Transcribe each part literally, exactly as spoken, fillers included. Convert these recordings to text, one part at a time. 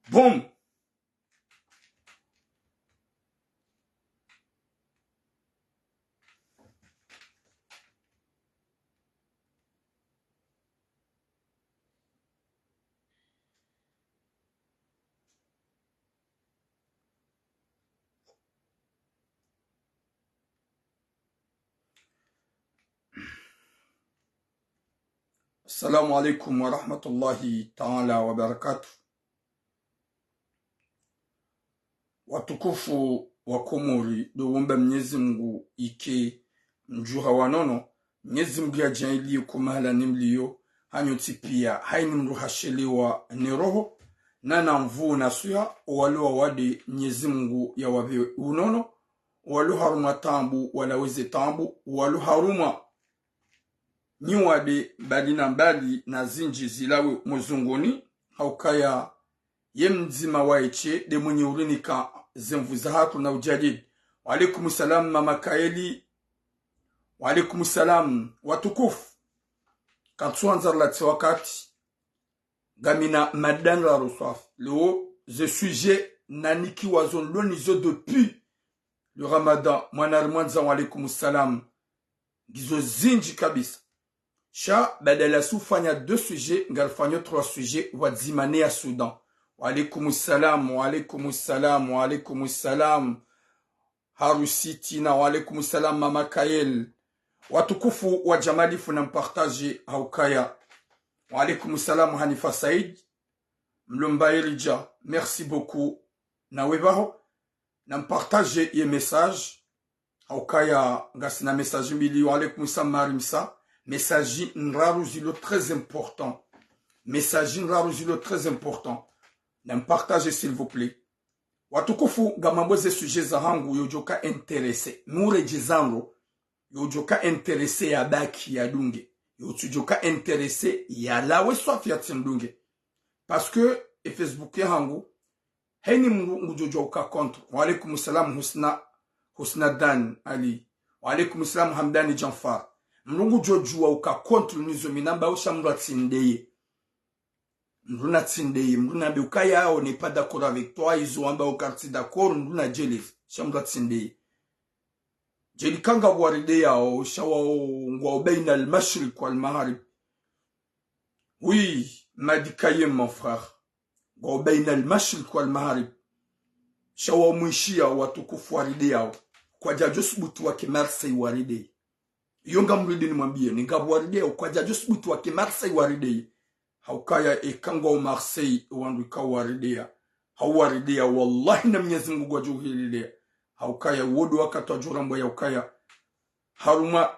Boum. Assalamu alaikum wa rahmatullahi ta'ala wa barakatuh. Watukufu wa Komori, ndo womba Mnyezi Mungu ike mdjuha wa nono, Mnyezi Mungu yadjaanliye ko mahala ni mliyo, hanyu ntsi piya, hayina mdru hashelewa ne roho, na na nvuu na swiha, owalo wawade Mnyezi Mungu yawapve unono, owalo harumwa taabu, walawe ze taabu, owalo harumwa nyiwade mbali na mbali na zindji zilawe mozongoni, haukaya ye mdzima wa etshe nde mwenye urinika ze nvu zahatru na ujadidi. Wa alaikum salam, Mama Kaeli. Wa alaikum salam, watukufu. Katsuandza rilatse wakati. Ngamina mada ndraru swafi. Leo, ze sujet nanikiwa zo nlonizo depuis le Ramadan. Mwana Rimwandza, wa alaikum salam. Ngizo zindji kabisa. Sha, badala si ufanya deux sujets, ngarifanyo trois sujets, wadzima ne ya Soudan. Wa alaikum salam, wa alaikum salam, wa alaikum salam. Harusi Tina, wa alaikum salam, Mama Kael. Watukufu wa Jamalifu, na mpartage haukaya. Wa alaikum salam, Hanifa Said. Mlomba Elija, merci beaucoup. Na webaho. Na mpartage ye message. Haukaya ngasina message mbili, wa alaikum salam, Marimsa. Message ndraru zilo très important. Message ndraru zilo très important. Na mpartage, s'il vous plaît. Watukufu, ngamambo ze sujet zahangu, yodjoka intéressé. Muredje zanro, yodjoka intéressé yabaki yadunge. Yotsudjoka intéressé yalawe swafi yatsimdunge. Parce que, e Facebook yahangu, hayina mdru ngudjodjua uka contre. Wa alaikum salam, Husna, Husna Dan Ali. Wa alaikum salam, Hamdani Janfar. Mdru ngudjodjua uka contre nizo mi nambao, sha mdru atsindeye. Mdru natsindeye, mdru nambe ukaya, on n'est pas d'accord avec toi, izo wambao ka ritsi d'accord, mdru nadjeleze, sha mdru atsindeye. Djeli kanga warideyao, sha wao ngwao baina al-mashriq wal-maghrib. Oui, Madi Kayem, mon frère. Ngwao baina al-mashriq wal-maghrib. Sha wao mwishiya watukufu warideyao. Kwadjadjo subutu wake Marseille warideye. Iyo ngamridi nimwambiye, ni ngapvo warideyao, kwadjadjo subutu wake Marseille warideye. Haukaya eka ngwao Marseille, wandru ikao warideya. Hau warideya, wallahi na Mnyezi Mungu ngwadjo uhilileya. Haukaya wodo wakati wadjo rambwa yaukaya. Harumwa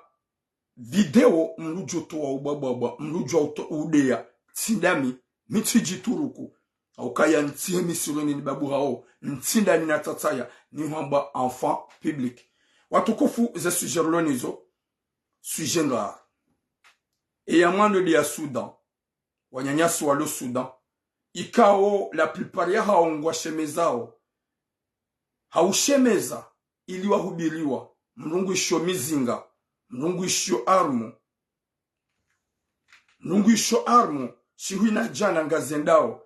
video mdru djotowa ubwabwabwa, mdru djo uto udeya, tsi ndami, mi tsidjituruku. Haukaya ntsihe misironi ni babu hao, ntsi ndani na tsatsaya, ni hwamba enfant public. Watukufu, ze sujet rilo nizo, sujet ndraru. Eya mwando nde ya Soudan. Wananyasi walo Soudan. Ikao la plupart yahao ngwashemezao. Haushemeza ili wahubiriwa. Mdru ngwishiyo mizinga. Mdru ngwishiyo armu. Mdru ngwishiyo armu. Shihwi na djana ngazendao.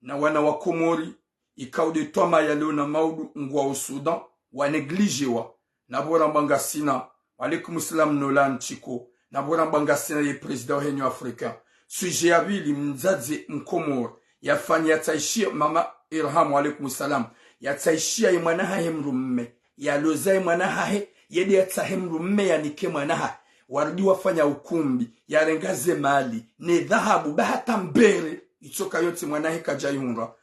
Na wana wa Komori, ikao nde twamaya leo na maudu ngwao Soudan, waneglijewa. Napvo rambwa ngasina, wa alaikum salam Nolan Chiko, napvo rambwa ngasina ye président wa Union Africaine. Sujet ya pvili, mdzadze Mkomori, yafanya yatsaishiya Mama Irham, wa alaikum salam, yatsaishiya ye mwana hahe mdrumme, yaloza ye mwana hahe, yende yatsahe mdrumme yanike mwana hahe. Warudi wafanya ukumbi, yarenga ze mali, ne dhahabu, ba hata mbere, itsoka yontsi mwana hahe kadjaihundra.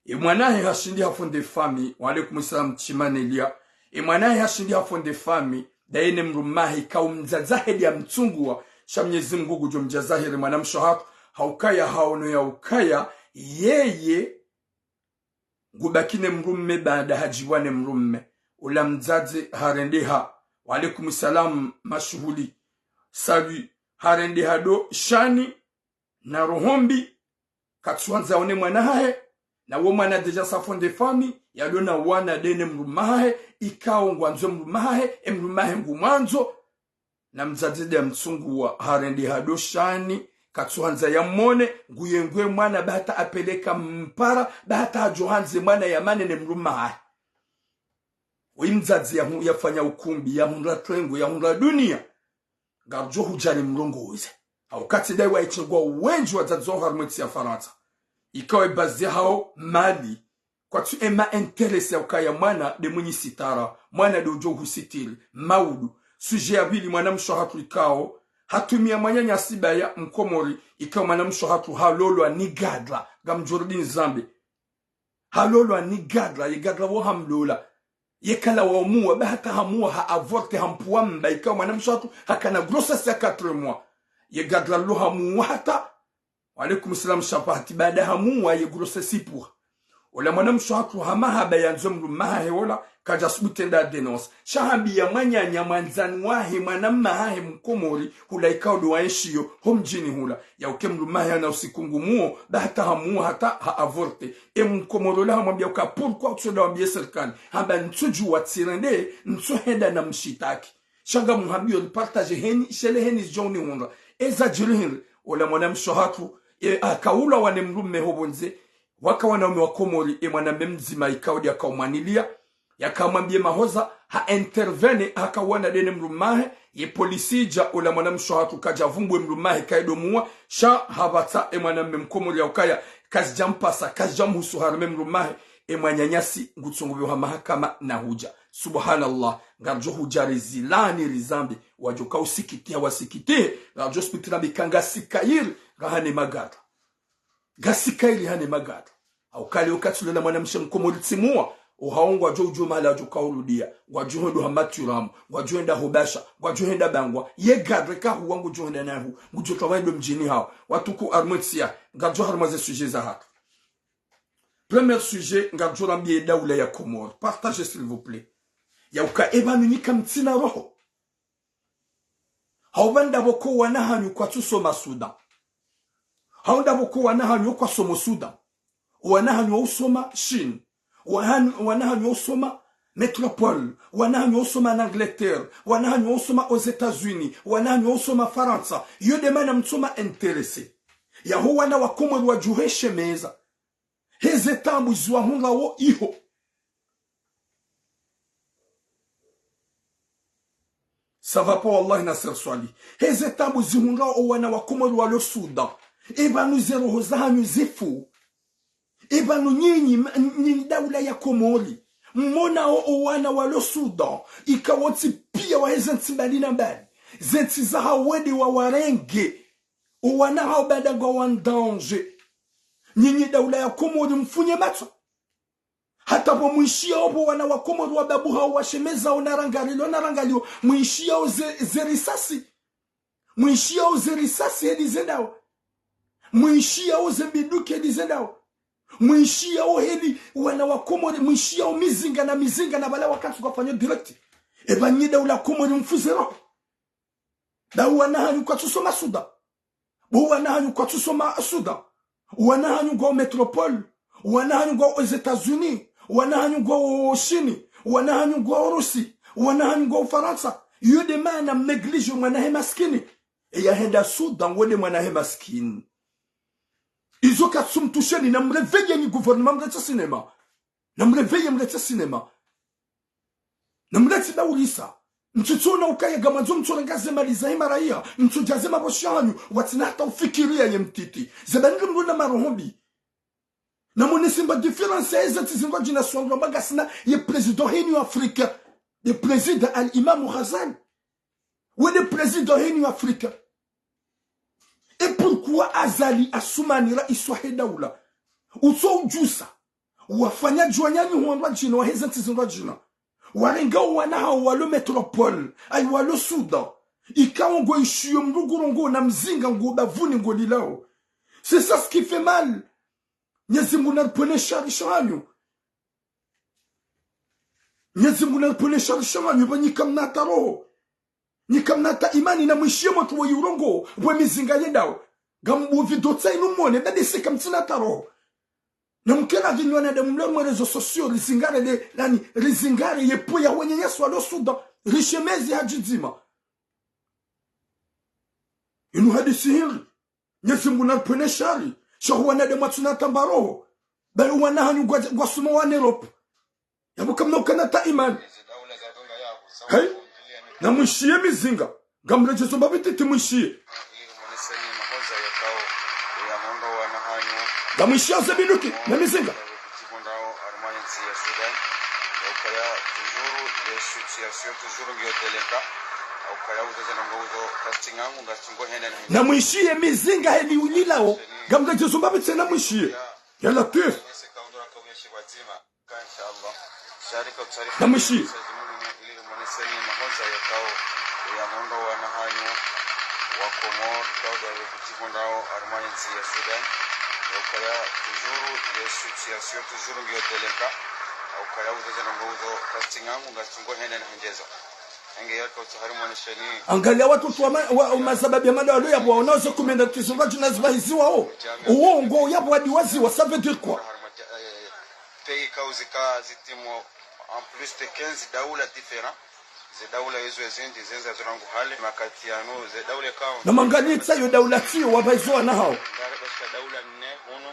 E mwana hahe hashindi hafonde famille, wa alaikum salam Chimanelia. E mwana hahe hashindi hafonde famille, ndaye ne mdrumme hahe, ikao mdzadze hahe nde yamtsunguwa, sha Mnyezi Mungu ngudjo mdjaza heri mwanamshe hatru, haukaya haono yaukaya, yeye, ngubaki ne mdrumme baada hadjibwa ne mdrumme. Ula mdzadze harendeha. Wa alaikum salam, mashuhuli. Salut. Harendeha ndo shani na roho mbi. Katsuandza one mwana hahe. Na wo mwana déjà sa fonde famille. Yalo na wana ndaye ne mdrumme hahe. Ikao ngwandzo mdrumme hahe. E mdrumme hahe ngumwandzo. Na mdzadze nde yamtsunguwa, harendeha ndo shani, Katsuhandza yamwone, nguyengwe mwana, ba hata apeleka mpara, ba hata hadjo handze mwana yamane ne mdrume wahahe. Oyi mdzadze yahu-, yafanya ukumbi, yahundra twengo, yahundra dunia. Ngaridjo hudjali mrongozi. Hau kati dayi waitsengwa wendji wadzadze waho harumwa entsi ya Farantsa. Ikao e base yahawo mali. Kwatsu ema intéressé ya ukaya mwana nde mwinyi sitara, mwana nde udjo husitiri, maudu. Sujet ya pvili, mwanamshe wahatru ikao hatumia mwananyasi baya mkomori, ikao mwanamshe wahatru halolwa ni gadra, ngamdjo rudi nizambe. Halolwa ni gadra, ye gadra wo hamlola. Ye kala wamuwa, ba hata hamuwa ha avorté, hampvuwa mba, ikao mwanamshe wahatru hakana grossesse ya quatre mois. Ye gadra lo hamuwa hata, wa alaykum salam, shafahati, baada hamuwa ye grossesse ipvuha. Ola mwanamshe wahatru ha mahaba yandzo mdrume wahahe ola, kadja subutu enda dénonce. Sha hambiya mwananya mwandzani wahe, mwanamme wahahe mkomori, hula ikao ndo waenshiyo ho mdjini hula. Ya uke mdrume wahe hana usiku ngumuwo, ba hata hamuwa hata ha avorté. E mkomori ola hamwambiya uka pourquoi utsonda wambiye serikali? Hamba ntsudjuwa tsirende, ntsohenda namshitaki. Sha ngamuhambiyo ni partage heni, shele heni zidjo unihundra. Eza djiri hindri, ola mwanamshe wahatru, e, hakaulwa wane mdrume ho pvondze, waka wanaume wa Komori, e mwanamme mdzima ikao nde yakaumwaniliya, yakamwambiye mahoza, ha intervenir, hakawana nde ne mdrume wahe, ye polisi idja, ola mwanamshe wahatru kadja vumbuwe mdrume wahe kaye ndo muwa, sha hapvatsa e mwanamme mkomori ya ukaya, kazidja mpasa, kazidja mhusu harumwa e mdrume wahe, e mwananyasi ngutsongopviwa ha mahakama na hudja. Subhanallah, ngaridjo hudja rizilani rizambe, wadjo ka usikitiha wasikitihe, ngaridjo subutu rambe ka ngasi kayiri, rahane magadra. Ngasi kayiri hane magadra. Hau kale ukati lola mwanamshe mkomori tsimuwa, ohawo ngwadjo udjo mahala wadjo ka urudiya, ngwadjo hwendo ha maturamu, ngwadjo henda ho basha, ngwadjo henda bangwa, ye gadra kahuwa ngudjo henda nahu, ngudjo twawa ndo mdjini hawo, watukufu harumwa entsi ya, ngaridjo harumwa ze sujet zahatru. Premier sujet, ngaridjo rambiye daula ya Komori. Partagez, s'il vous plaît. Ya uka epvanu nyi kamtsina roho. Hau ba ndapvo ko wana hanyu kwatsu soma Sudan. Hau ndapvo ko wana hanyu kwasoma Sudan. Wana hanyu wausoma Chine. Wana hanyu, wana hanyu wausoma Métropole. Wana hanyu wausoma en Angleterre. Wana hanyu wausoma aux États-Unis. Wana hanyu wausoma Farantsa. Iyo nde mana mtsoma intéressé. Yaho wana wa Komori wadjuhe shemeza. Heze taabu ziwahundrawo iho. Ça va pas, wallahi, Nasser Swalihi. Heze taabu zihundrawo owana wa Komori walo Sudan. Epvanu ze roho zahanyu zifu. Epvanu nyinyi, ma-, nyinyi daula ya Komori. Mmonawo owana walo Sudan. Ikao tsi piya waheze ntsi mbali na mbali. Ze ntsi zahawo nde wawarenge. Owana hawo ba nda ngwawo en danger. Nyinyi daula ya Komori mfunye matso. Hata pvo mwishiyao pvo wana wa Komori wababuhao washemezao na rangalio, na rangalio, mwishiyao ze, ze risasi. Mwishiyao ze risasi heli zendao. Mwishiyao ze mbunduki heli zendao. Mwishiyao heli wana wa Komori, mwishiyao mizinga na mizinga na pvala wakantsi kwafanya direct. Epva nyi daula Komori mfuze roho. Ba wana hanyu kwatsu soma Sudan. Bo wana hanyu kwatsu soma Sudan. Wana hanyu ngwao Métropole. Wana hanyu ngwao aux États-Unis. Wana hanyu ngwao Chine. Wana hanyu ngwao Russie. Wana hanyu ngwao Farantsa. Iyo nde mana mnéglige mwana he maskini. Eya henda Sudan, wo nde mwana he maskini. Izo katsu mtusheni, na mréveillé nyi gouvernement, mretse cinéma. Na mréveillé, mretse cinéma. Na mretse daurisa. Mtsutsona ukaya ngamwandzo mtsorenga ze mali zahe maraiya, mtsudjaze maposhi yahanyu, watsina hata ufikiriya ye mtiti. Ze ba ndri mdru na maroho mbi. Na mwone simba différence ya eza ntsi zindrwadjina swandrwa mba ngasina ye président he Union Africaine. Ye président Al-Imam Ghazali. Wo nde président he Union Africaine. Et pourquoi Azali Assoumani, raisi wahe daula, utso udjusa, wafanya djwanyani hwandrwadjina, waheze ntsi zindrwadjina. Warenga owana hawo walo Métropole, ayi walo Sudan. Ikao ngo ishiyo mdru ngurongoa na mzinga ngo bavuni ngo lilao. C'est ça ce qui fait mal. Mnyezi Mungu naripvwene shari shahanyu. Mnyezi Mungu naripvwene shari shahanyu, ba nyi kamna hata roho. Nyi kamna hata imani na mwishiye mwatru wa yurongoa, bwe mizinga yendao. Ngambuvi dotsa inu mone, dadi sika mtsina hata roho. Na mkena vinyo na damu mlo mwe réseaux sociaux, rizingare le, nani, rizingare ye pvo ya wananyasi walo Sudan, rishemeze hadjidzima. Inu hadisi hindri. Mnyezi Mungu naripvwene shari. Sha ho wanadamu watsuna hata mba roho. Bali wana hanyu ngwa, ngwasomao en Europe. Yapvo kamna ukana ta imani. Hey? Namwishiye mizinga. Ngamredjezo mbapvi titi mwishiye. Ngamwishiye ze biduki na mizinga. Namwishiye mizinga heli ulilao. Ngamredjezo mbapvi titi namwishiye. Ya Latwif. Namwishiye. Angalia watoto wa, ma, wa, wa mazababi ya mada walo yapvo, wanaoze kumenda tizo wadjuna zibahiziwao. Uongo yapvo wadiwaziwa, ça veut dire quoi? Pays kauzi ka zitimu en plus de quinze daula différents. Ze daula izo ezindji zenza zo rangu hale, makati yanu, ze daula kao. Na manganitsa yo daula tsiyo wabaizo wana hao. Ngara basha daula nne, hunu,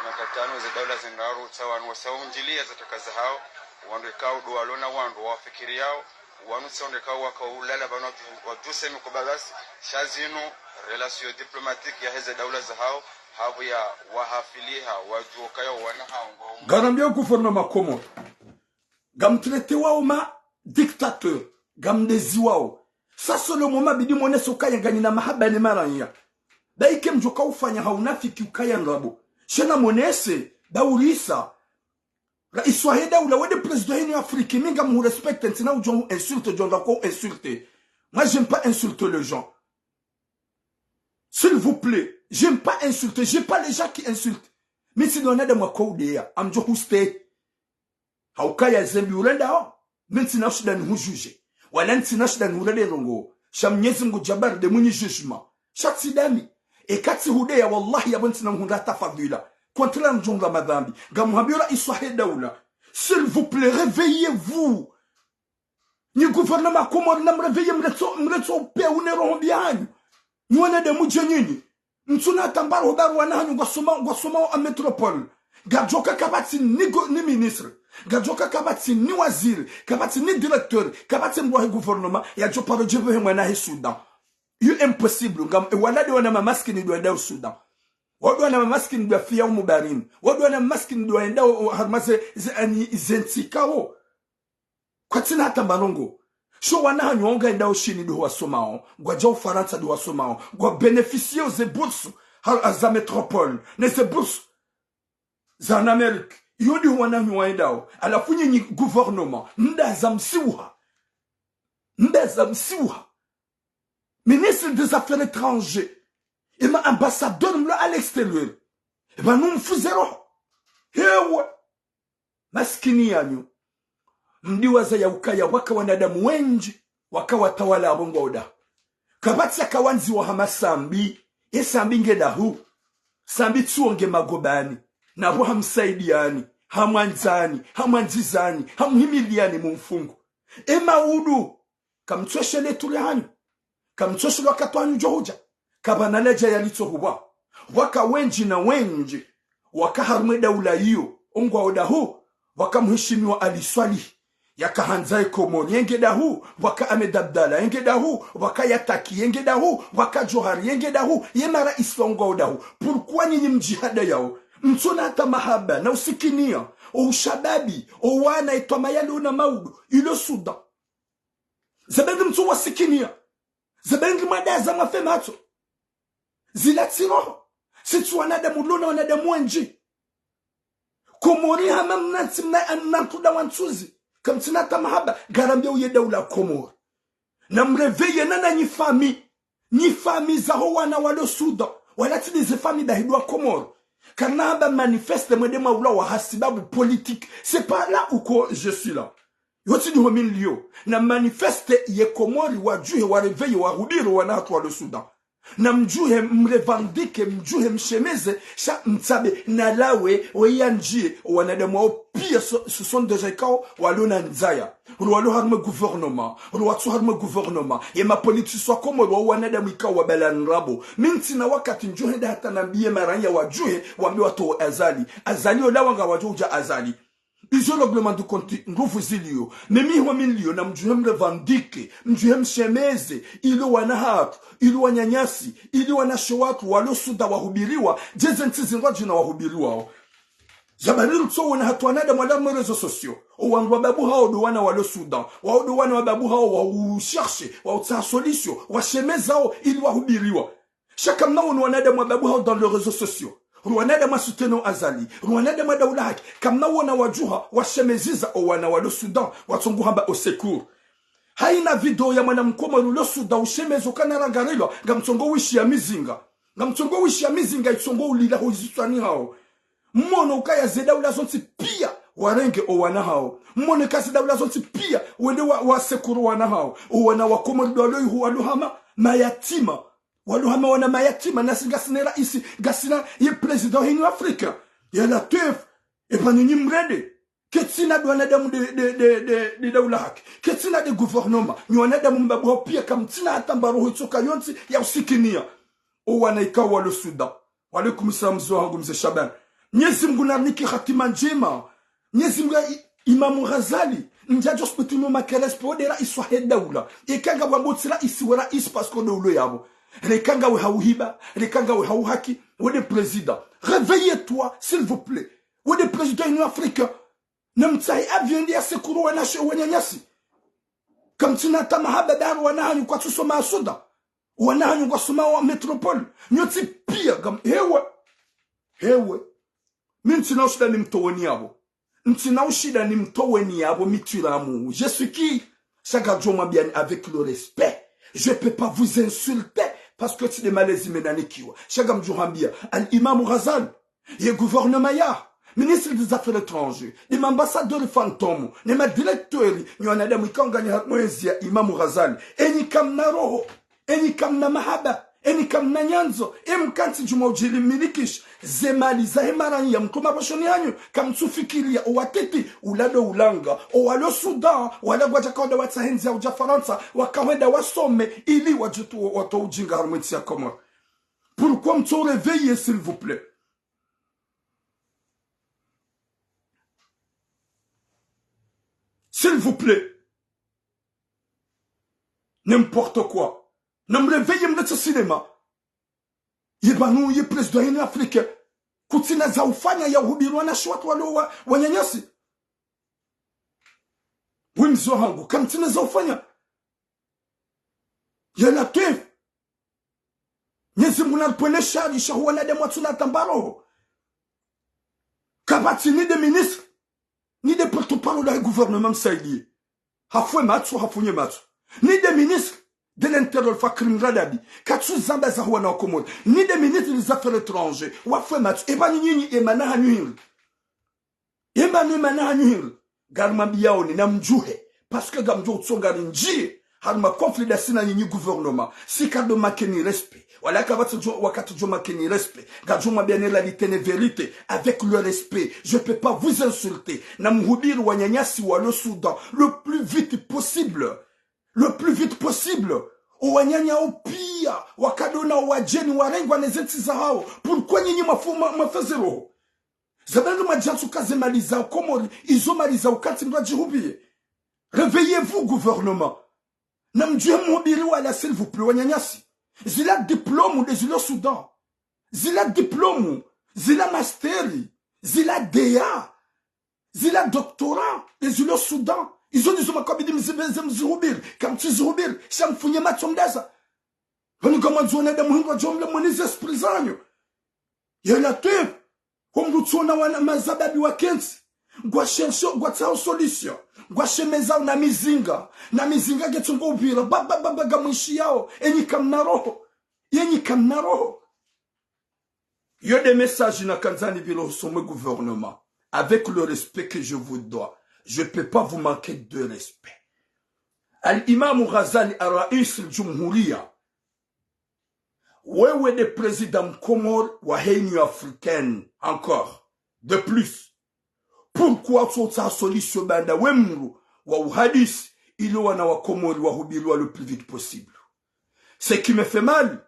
makati yanu, ze daula zingaru, tsa wanu, wasa unjiliya zatakaza hao, wandru kao ndo walona wandru wafikiriyao, wanu tsa wandru kao waka ulala, bana waju-, wajuse miko bagasi, sha zinu, relation diplomatique ya heze daula za hao, hapvo ya wahafiliha, wajuo kayo wana hao, ngo. Ngarambia gouvernement Komoro. Ngamtretewao ma dictateur, ngamdeziwao. Sasa leo mwa mabidi monese ukaya nganyina mahaba ne maranya. Baike mdjoka ufanya ha unafiki ukaya ndrabo. Sha namonese, daurisa. Raisi wahe daula, wende président hinu Afrique, mi ngamhurespecte, ntsina udjo insulte, djo ndako insulte. Moi, j'aime pas insulter les gens. S'il vous plaît, j'aime pas insulter, j'aime pas les gens qui insultent. Mi tsi ndo wanadamu wa kaudeya, amdjo huste. Haukaya zembi urendao, mi ntsina shida nihujuge. Wala ntsina shida nihurende ndrongo. Sha Mnyezi Mungu Jabbar nde mwinyi jugement. Sha tsi dami. Eka tsihudeya wallahi yapvo ntsina muhundra tafadhila. Contraire ngamdjo hundra madhambi. Ngamhambio raisi wahe daula. S'il vous plaît, réveillez-vous. Nyi gouvernement Komori namréveillé mretso, mretso upe une roho mbi hanyu. Nyi wanadamu dje nyinyi. Ntsuna hata mba roho bari wana hanyu ngwasoma, ngwasomao en métropole. Ngadjoka kapvatsi ni go-, ni ministre. Ngadjoka kapvatsi ni waziri, kapvatsi ni directeur, kapvatsi mdru wahe gouvernement, yadjo paro djepvo he mwana he Soudan. Yo impossible, ngam, e wala nde wana mamaskini ndo wendao Soudan. Wao ndo wana mamaskini ndo wafiao mubarini. Wao ndo wana mamaskini ndo wendao, o, harumwa ze, ze, ani, ze ntsi kao. Kwatsina hata mba ndrongo. Sho wana hanyu wao ngwendao Shini ndo wasomao, ngwadjao Farantsa ndo wasomao, ngwa bénéficier ze bourse, ha, ha za métropole, ne ze bourse za en Amérique. Iyo ndo wana hanyu wendao. Halafu nyinyi gouvernement, mdaza msiuha. Mdaza msiuha. Ministre des Affaires étrangères. Ema ambassadeur mlo à l'extérieur. Ema numfuze roho. Hewe. Maskini yanyu. Mdiwaza ya ukaya waka wanadamu wendji, waka watawala apvo ngwao daho. Kapvatsi yaka wandziwa hama Sambi, ye Sambi nge dahu. Sambi tsuwo nge magobani, napvo hamsaidiyani, hamwandzani, hamwandzizani, hamhimiliyani mumfungu. E maudu, kamtsweshe le turi hanyu. Kamtsweshe lo wakati wanyu djo hudja. Kapvana ladja yalitso hupvwa. Waka wendji na wendji. Waka harumwa e daula iyo. Ongwao dahu. Waka mheshimiwa Ali Swalihi. Yaka handza e Komori. Yenge dahu. Waka Ahmed Abdallah. Yenge dahu. Waka Yataki. Yenge dahu. Waka Djohar. Yenge dahu. Ye maraisi wao ngwao dahu. Pourquoi nyinyi mdjihadayao? Mtsuna hata mahaba. Na usikiniya. O ushababi. O wana etwama yalo na maudu. Ilo Soudan. Zebendi mtsu wasikiniya. Zebendi mwadaza mwafe matso. Zila tsi roho. Si tsi wanadamu lona wanadamu wendji. Komori hama mna ntsi mna, mna ntuda wa ntsuzi. Kamtsina hata mahaba. Ngarambia uye daula Komori. Namréveillé na, na nyi famille. Nyi famille zaho wana walo Soudan. Wala tsi nde ze famille dahidwa Komori. Karina hamba manifeste mwende mwaulawa hasibabu politique. C'est pas là où que je suis là. Yo tsi ndiho mi nilio. Namanifeste ye Komori wadjuhe waréveillé wahubiri wana hatru walo Soudan. Na mdjuhe mrevendiquer, mdjuhe mshemeze, sha mtsabe na lawe, weye yandjiye, owanadamu wawo piya so, so sont déjà ikao, walo na ndzaya. Ro walo harumwa gouvernement, ro watsu harumwa gouvernement, ye mapoliticiens wa Komori wawo wanadamu ikao wabala ndrabo. Mi ntsina wakati ndjo henda hata nambiye maranya wadjuhe, wambe watowe Azali. Azali ola wanga wadjo udja Azali. Izo règlement de compte ndrovu ziliyo, ne mihwa miliyo na mdjuhe mrevendiquer, mdjuhe mshemeze, ili wana hatru, ili wananyasi, ili wanashe watru, walo Sudan wahubiriwa, djeze ntsi zindrwadjina wahubiriwawo. Zabari rutso wona hatru wanadamu wala mwe réseaux sociaux. Owandru wa babu hawo ndo wana walo Sudan, wawo ndo wana wa babu hawo wa uchercher, wa utsaha solution, washemeza wo, ili wahubiriwa. Sha kamna wona wanadamu wa babu hawo dans les réseaux sociaux. Ro wanadamu wa soutenir Azali. Ro wanadamu wa Daula Haki. Kamna wona wadjuha washemeziza owana walo Sudan. Watsongo hamba au secours. Hayina video ya mwana mkomori ulo Sudan ushemeza ukana rangarilwa. Ngamtsongo wishiya mizinga. Ngamtsongo wishiya mizinga itsongo ulila ho izitswani hawo. Mmono ukaya ze daula zontsi piya warenge owana hawo. Mmono ka ze daula zontsi piya wende wa, wa secours wana hawo. Owana wa Komori ndo walo ihu walo hama mayatima. Walo hama wana mayatima, nasi ngasina raisi, ngasina ye président wa Union Africaine. Ya Latwif, eba nyinyi mrende. Ketsina ndo wanadamu nde, nde, nde, nde, nde Daula Haki. Ketsina nde gouvernement. Nyi wanadamu mbabu hawo piya kamtsina hata mba roho itsoka yontsi ya usikiniya. Owana ikao walo Sudan. Wa alaikum salam, mze wahangu, mze Shaban. Mnyezi Mngu narinike hatima ndjema. Mnyezi Mngu ya i-, Imamu Ghazali. Ndjadjo subutu no make respect, wo nde raisi wahe daula. Eka ngapvo wambo tsi raisi, we raisi parce que nde ulo yapvo. Reka ngawe ha uhiba, reka ngawe ha uhaki, we nde président. Réveillez-toi, s'il vous plaît. We nde président Union Africaine. Na mtsahe avion nde ya secours wanashe wananyasi. Kamtsina hata mahaba ndaro wana hanyu kwatsu soma Sudan. Wana hanyu ngwasoma wa métropole. Nyontsi piya ngam, hewe. Hewe. Mi ntsina ushinda nimtoweni yapvo. Ntsina ushinda nimtoweni yapvo mitwiramu. Je suis qui? Sha ngamdjo mwambiyani avec le respect. Je peux pas vous insulter parce que tsi nde malezi menanikiwa. Sha ngamdjo hambiya, Al Imamu Ghazali, ye gouvernement ya, ministre des Affaires étrangères, nde ma ambassadeurs fantômes, ne ma directeurs, nyi wanadamu ikao nganyi harumwa ezi ya Imamu Ghazali. Enyi kamna roho, enyi kamna mahaba, enyi kamna nyandzo, emkantsi djumwa udjiri milikisha ze mali zahe maranya mtru maposhoni hanyu, kamtsufikiriya owatiti, ula ndo ulanga, owalo Sudan, wala ngwadja kaoda watsahe ndziya udja Farantsa, wakahwenda wasome, ili wadjutu watowe ujinga harumwa entsi ya Komori. Pourquoi mtso réveiller, s'il vous plaît? S'il vous plaît. N'importe quoi. Na mréveiller, mletse cinéma. Ye pvanu ye président Union Africaine. Kutsina za ufanya ya uhubiri wanashe watru walo wa, wananyasi. We mze wahangu, kamtsina za ufanya. Ya Latwif. Mnyezi Mngu naripvwene shari sha hu wanadamu watsuna hata mba roho. Kapvatsi ni nde ministre, ni nde porte-parole ya gouvernement msaidiye. Hafwe matso, hafunye matso. Ni nde ministre de l'Intérieur Fakri Mradabi. Katsu zamba za hu wana wa Komori. Ni nde ministre des Affaires étrangères. Wafwe matso. Eba nyinyi, emana hanyu hindri. Eba no emana hanyu hindri. Ngarimwambiyao ni na mdjuhe. Parce que ngamdjo utsonga rindjiye harumwa conflit ndasi na nyinyi gouvernement. Si kado make ni respect. Wala kapvatsi djo, wakati djo make ni respect. Ngadjo mwambiyani réalité ne vérité. Avec le respect. Je peux pas vous insulter. Na mhubiri wananyasi walo Sudan. Le plus vite possible. Le plus vite possible. Owananya wo piya. Wakado na owadjeni warengwa ne zentsi zahawo. Pourquoi nyinyi mwafu-, mwa-, mwafeze roho? Zabari mwadjatsuka ze mali za Komori, izo mali za ukantsi mdru adjihubiye. Réveillez-vous, gouvernement. Na mdjuhe mhubiri wala, s'il vous plaît, wananyasi. Zila diplôme nde zilo Sudan. Zila diplôme, zila master, zila D A, zila doctorat nde zilo Sudan. Izo ndizo makabidi mzipveze mzihubiri. Kamtsi zihubiri, sha mfunye matso mdaza. Pvanu kamwandzo wanadamu hindru wadjomle mwenye ze esprit zanyu. Ya Latwif. Ho mdru tsona wana mazababi wakentsi. Ngwa cherche, ngwa tsaho solution. Ngwa shemezao na mizinga. Na mizinga ngetsongo upvira. Ba, ba, ba, ba, ngamwishiyao. Enyi kamna roho. Enyi kamna roho. Yo nde message nakandza nipvire ho sommet gouvernement. Avec le respect que je vous dois. Je peux pas vous manquer de respect. Al-Imam Ghazali, Raïs al-Jumhuriya. Wewe nde président mkomori wa he Union Africaine encore de plus. Pourquoi tsotsaha solution baanda we mdru wa uhadisi ili wana wa Komori wahubiliwa le plus vite possible? Ce qui me fait mal,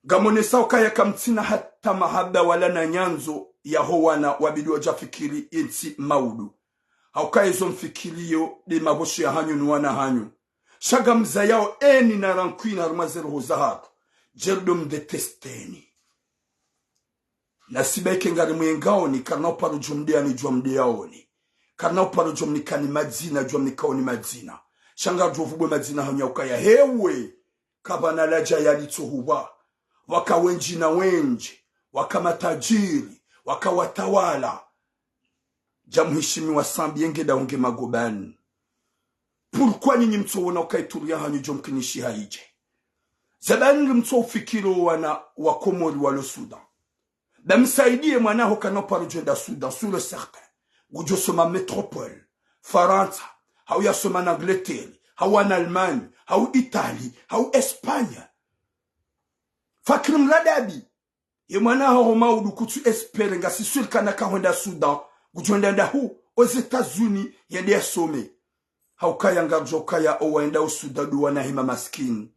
ngamonesa ukaya kamtsina hata mahaba wala na nyandzo yaho wana wabidi wadjafikiri yentsi maudu. Haukaya ezo mfikiriyo nde mabosho yahanyu ni wana hanyu. Sha ngamzayao eni na rancune harumwa ze roho zahatru. Djeli ndo mdetesteni. Na siba ike ngari mwengaoni, karina uparo djo mdeyani djwa mdeyaoni. Karina uparo djo mnikani madzina djwa mnikaoni madzina. Sha ngaridjo vubwe madzina hanyu yaukaya hewe, kapvana ladja yalitso huwa. Waka wendji na wendji, waka matadjiri, waka watawala. Dja mhishimiwa Sambi yenge nda hunge magobani. Pourquoi nyinyi mtsowona ukaya ituru yahanyu djo mkinishiha idje? Zabani mtsoufikiri wana wa Komori walo Sudan. Ba msaidiye mwana haho kana uparo djo enda Sudan, sûr et certain. Ngudjo soma métropole, Farantsa, hau yasoma na Angleterre, hau en Allemagne, hau Italie, hau Espagne. Fakiri mladabi. Ye mwana haho maudu kutsu espérer, ngasi sûr kana kahwenda Sudan, ngudjo enda ndahu, aux États-Unis, yende yasome. Haukaya ngaridjo ukaya owaenda o Sudan ndo wana hima maskini.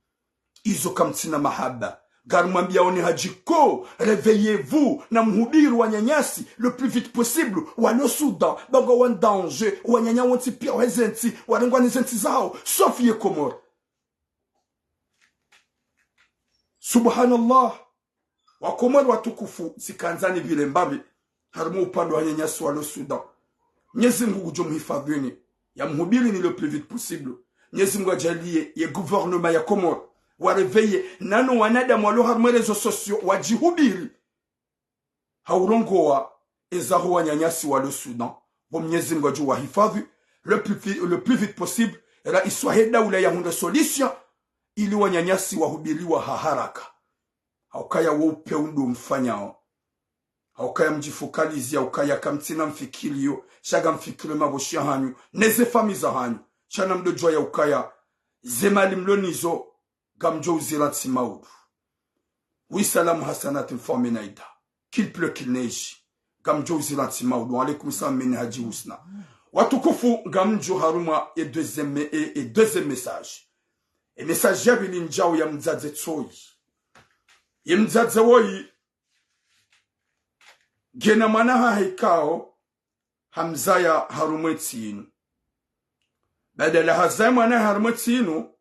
Izo kamtsina mahaba. Ngarimwambiaoni hadjiko, réveillez-vous, na muhubiri wananyasi, le plus vite possible, walo Sudan, ba ngwao en danger, wananya wontsi pia waheze ntsi, warengwa ni ze ntsi zawo, sauf ye Komori. Subhanallah. Wakomori watukufu, tsikandzani pvile mbapvi, harimwa upande wananyasi walo Sudan. Mnyezi Mngu ngudjo muhifadhwini, yamuhubilini le plus vite possible. Mnyezi Mngu adjaliye ye gouvernement ya Komori, wa réveiller, nano wanadamu walo harimwa réseaux sociaux, wadjihubili. Haurongowa, ezaho wananyasi walo Sudan, pvo Mnyezi Mngu ngudjo wahifadhwi, le plus vi-, le plus vite possible, raisi wahe daula yahundre solution, ili wananyasi wahubiliwa ha haraka. Haukaya wo upve undru mfanyao. Haukaya mdjifocaliser, haukaya kamtsina mfikiriyo, sha ngamfikiri mabosho yahanyu, neze famille zahanyu, sha namdodjuwa yaukaya, ze mali mlo nizo, ngamdjo uzira ntsi maudu. Oui, salam hasanat mfaume naida. Qu'il pleut, qu'il neige. Ngamdjo uzira ntsi maudu. Wa alaikum salam min Hadji Husna. Watukufu, ngamdjo harumwa ye deuxième, ye, ye deuxième message. Ye message ya pvili ndjau ya mdzadze tsoyi. Ye mdzadze woyi, ngena mwana hahe ikao, hamzaya harumwa entsi inu. Badala hazaye mwana harumwa entsi inu,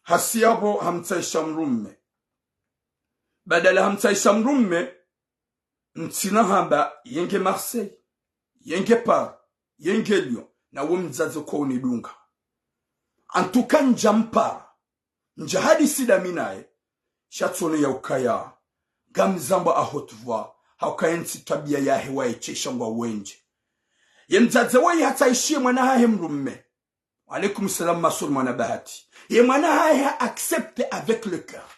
hasiya pvo hamtsahisha mdrume. Badala hamtsahisha mdrume, ntsina hamba yenge Marseille, yenge Paris, yenge Lyon, na wo mdzadze ko unidunga. En tout cas, ndja mpara, ndja hadisi ndami naye, sha tsone yaukaya, ngamzambwa à haute voix, haukaya ntsi twabiya yahe waye shesha ngwa wendje. Ye mdzadze woyi hatsahishiye mwana hahe mdrume. Wa alaikum salam, Masud mwana Bahati. Ye mwana hahe ha accepter avec le cœur.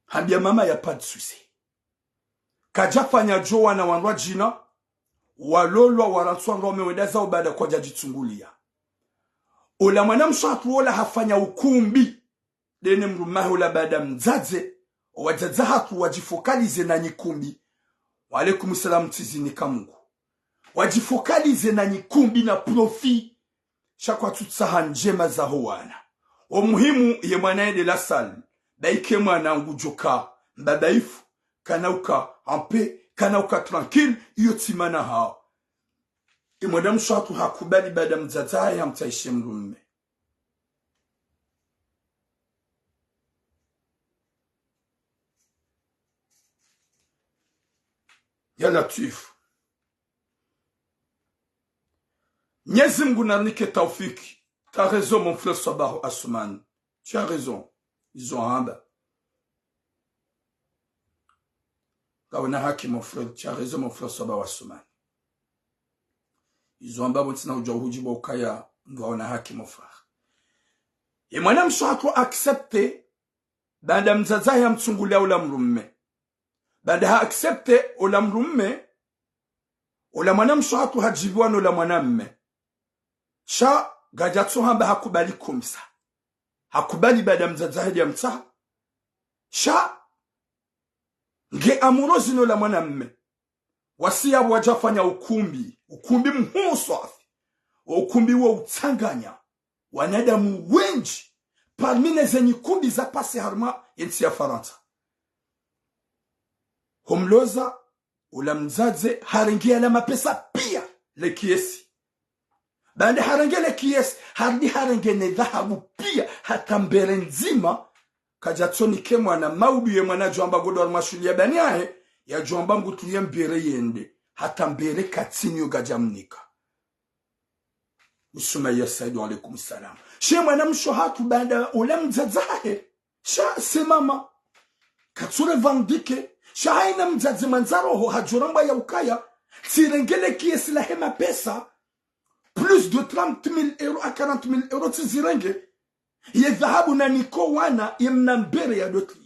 Hambiya mama, y a pas de souci. Kadjafanya djo wana wandru wadjina, walolwa, warantswa ndrome wenda zawo baada kwadjadjitsunguliya. Ola mwana mshe hatru ola hafanya ukumbi. Ndene mdrume hahe ola baada mdzadze, owadzadze hatru wadjifocaliser na nyikumbi. Wa alaikum salam, tsizinika Mungu. Wadjifocaliser na nyikumbi na profit. Sha kwatsutsaha ndjema zaho wana. Wo muhimu ye mwana yende la salle. Ba ike mwana ngudjoka mbaba ifu, kana uka en paix, kana uka tranquille, iyo tsi mana hawo. Ye mwana mshe hatru hakubali baada mdzadze hahe hamtsahishe mdrume. Ya Latwif. Mnyezi Mungu narinike taufiki. Tu as raison, mon frère Sabaho Assoumani. Tu as raison. Izo wamba. Ngawena haki, mon frère. Tu as raison, mon frère Sabaho Assoumani. Izo wamba pvo ntsina udja uhudjibu ukaya ngawena haki, mon frère. Ye mwana mshe hatru accepter, baada mdzadze hahe hamtsungulia ola mdrume. Baada ha accepter ola mdrume, ola mwana mshe hatru hadjibiwa no ola mwana mme. Sha Ngadjatso hamba hakubali comme ça. Hakubali baada mdzadze hahe nde yamtsaha. Sha nge amoureuse no la mwanamme. Wasi yapvo wadja fanya ukumbi. Ukumbi mhuu swafi. Ukumbi wo utsanganya wanadamu wendji. Parmi ne zenyi kumbi za passé harumwa yentsi ya Farantsa. Homloza, ola mdzadze harenge yala mapesa piya, le kiesi. Baanda harenge le kiesi, harudi harenge ne dhahabu piya, hata mbere ndzima. Kadjatso nike mwana, maudu ye mwana djwamba ngodo harumwa shughuli ya bani yahe, yadjwamba ngutu ye mbere yende, hata mbere katsiniyo ngadjamnika. Usumaya Said, wa alaikum salam. She mwana mshe hatru baanda ola mdzadze hahe. Sha c'est maman. Katsu revendiquer. Sha hayina mdzadze mwandza roho hadjoramba ya ukaya, tsirenge le kiesi lahe mapesa, plus de trente mille euros à quarante mille euros tsizirenge. Ye dhahabu nanike wana, ye mna mbere yadotria.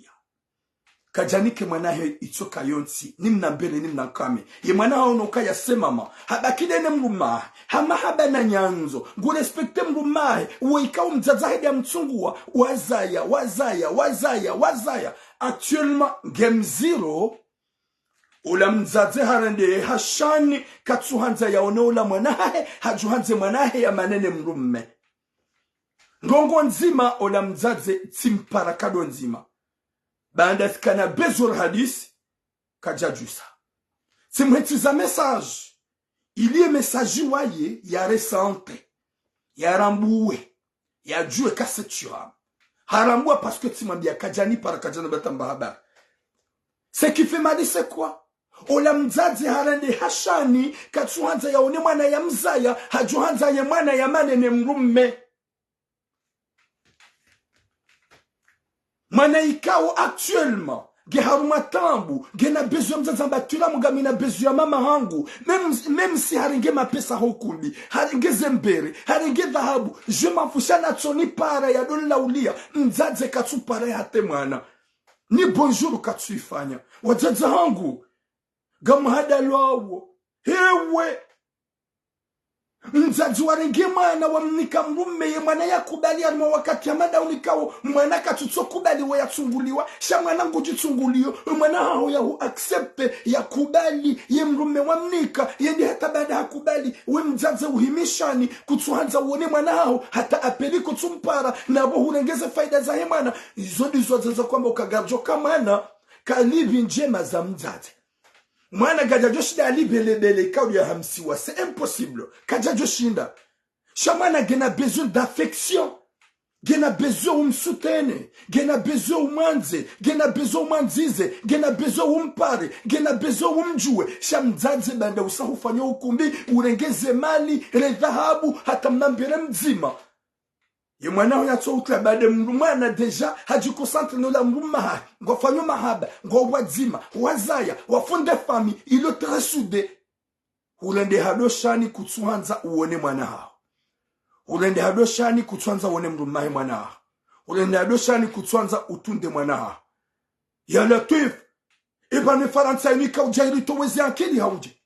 Kadjanike mwana hahe itsoka yontsi, ni mna mbere, ni mna nkame. Ye mwana hahe ono ukaya c'est maman. Habaki nde ne mrume hahe. Ha mahaba na nyandzo. Ngu respecter mrume hahe. Uwo ikao mdzadze hahe nde yamtsunguwa. Wazaya, wazaya, wazaya, wazaya. Actuellement, nge mdziro. Ola mdzadze harende hashani, katsuhandza yaone ola mwana hahe, hadjuhandze mwana hahe yamane ne mrume. Ndrongo ndzima, ola mdzadze tsimpara kado ndzima. Baanda tsikana besoin hadisi, kadjadjusa. Tsimhetiza message. Ili ye message waye ya ressentir, yarambuwe, yadjuwe ka c'est tu. Harambuwa parce que tsimwambia kadjanipara, kadjana batamba habari. Ce qui fait mal, c'est quoi? Ola mdzadze harende hashani, katsuhandza yaone mwana yamzaya, hadjuhandza ye mwana yamane ne mrume. Mwana ikao actuellement nge harumwa taabu, ngena besoin ya mdzadze amba tula mgami na besoin ya mama hangu, même, même si harenge mapesa ho ukumbi, harenge ze mbere, harenge dhahabu, je m'en fous, sha natsonipara yadonilaulia, mdzadze katsupara yahate mwana. Ni bonjour katsuifanya. Wadzadze hangu, ngamhadalwawo. Hewe. Mdzadze warenge mwana wamnika mrume, ye mwana yakubali, harumwa wakati ya mada unikawo mwana katsutso kubali we yatsunguliwa, sha mwana ngudjitsunguliyo, we mwana haho yahu accepter, yakubali ye mrume wamnika, yende hata baada hakubali, we mdzadze uhimishani, kutsuhandza uone mwana haho, hata appel kutsumpara, na pvo hurenge ze faida zahe mwana. Izo ndizo wadzadze kwamba ukagardjo ka mwana, kalipvi ndjema za mdzadze. Mwana kadjadjoshinda alibelebele ikao ya hamsiwa, c'est impossible. Kadjadjoshinda. Sha mwana ngena besoin d'affection. Ngena besoin umsoutenir. Ngena besoin umwandze. Ngena besoin umwandzize. Ngena besoin umpare. Ngena besoin umdjuwe. Sha mdzadze baanda usa hufanya ukumbi, urenge ze mali, le dhahabu, hata mna mbere mdzima. Ye mwana ho yatso utla baada mru-, mwana déjà hadjiconcentre nola mrume hahe, ngwafanyo mahaba, ngwao wadzima, wazaya, wafonde famille, il est très soudé. Hurende hado shani kutsuhandza uone mwana haho. Hurende hado shani kutsuhandza uone mrume hahe mwana haho. Hurende hado shani kutsuhandza utunde mwana haho. Ya Latwif, eba ne Farantsa inu ika udja iritowe ze ankili haudje.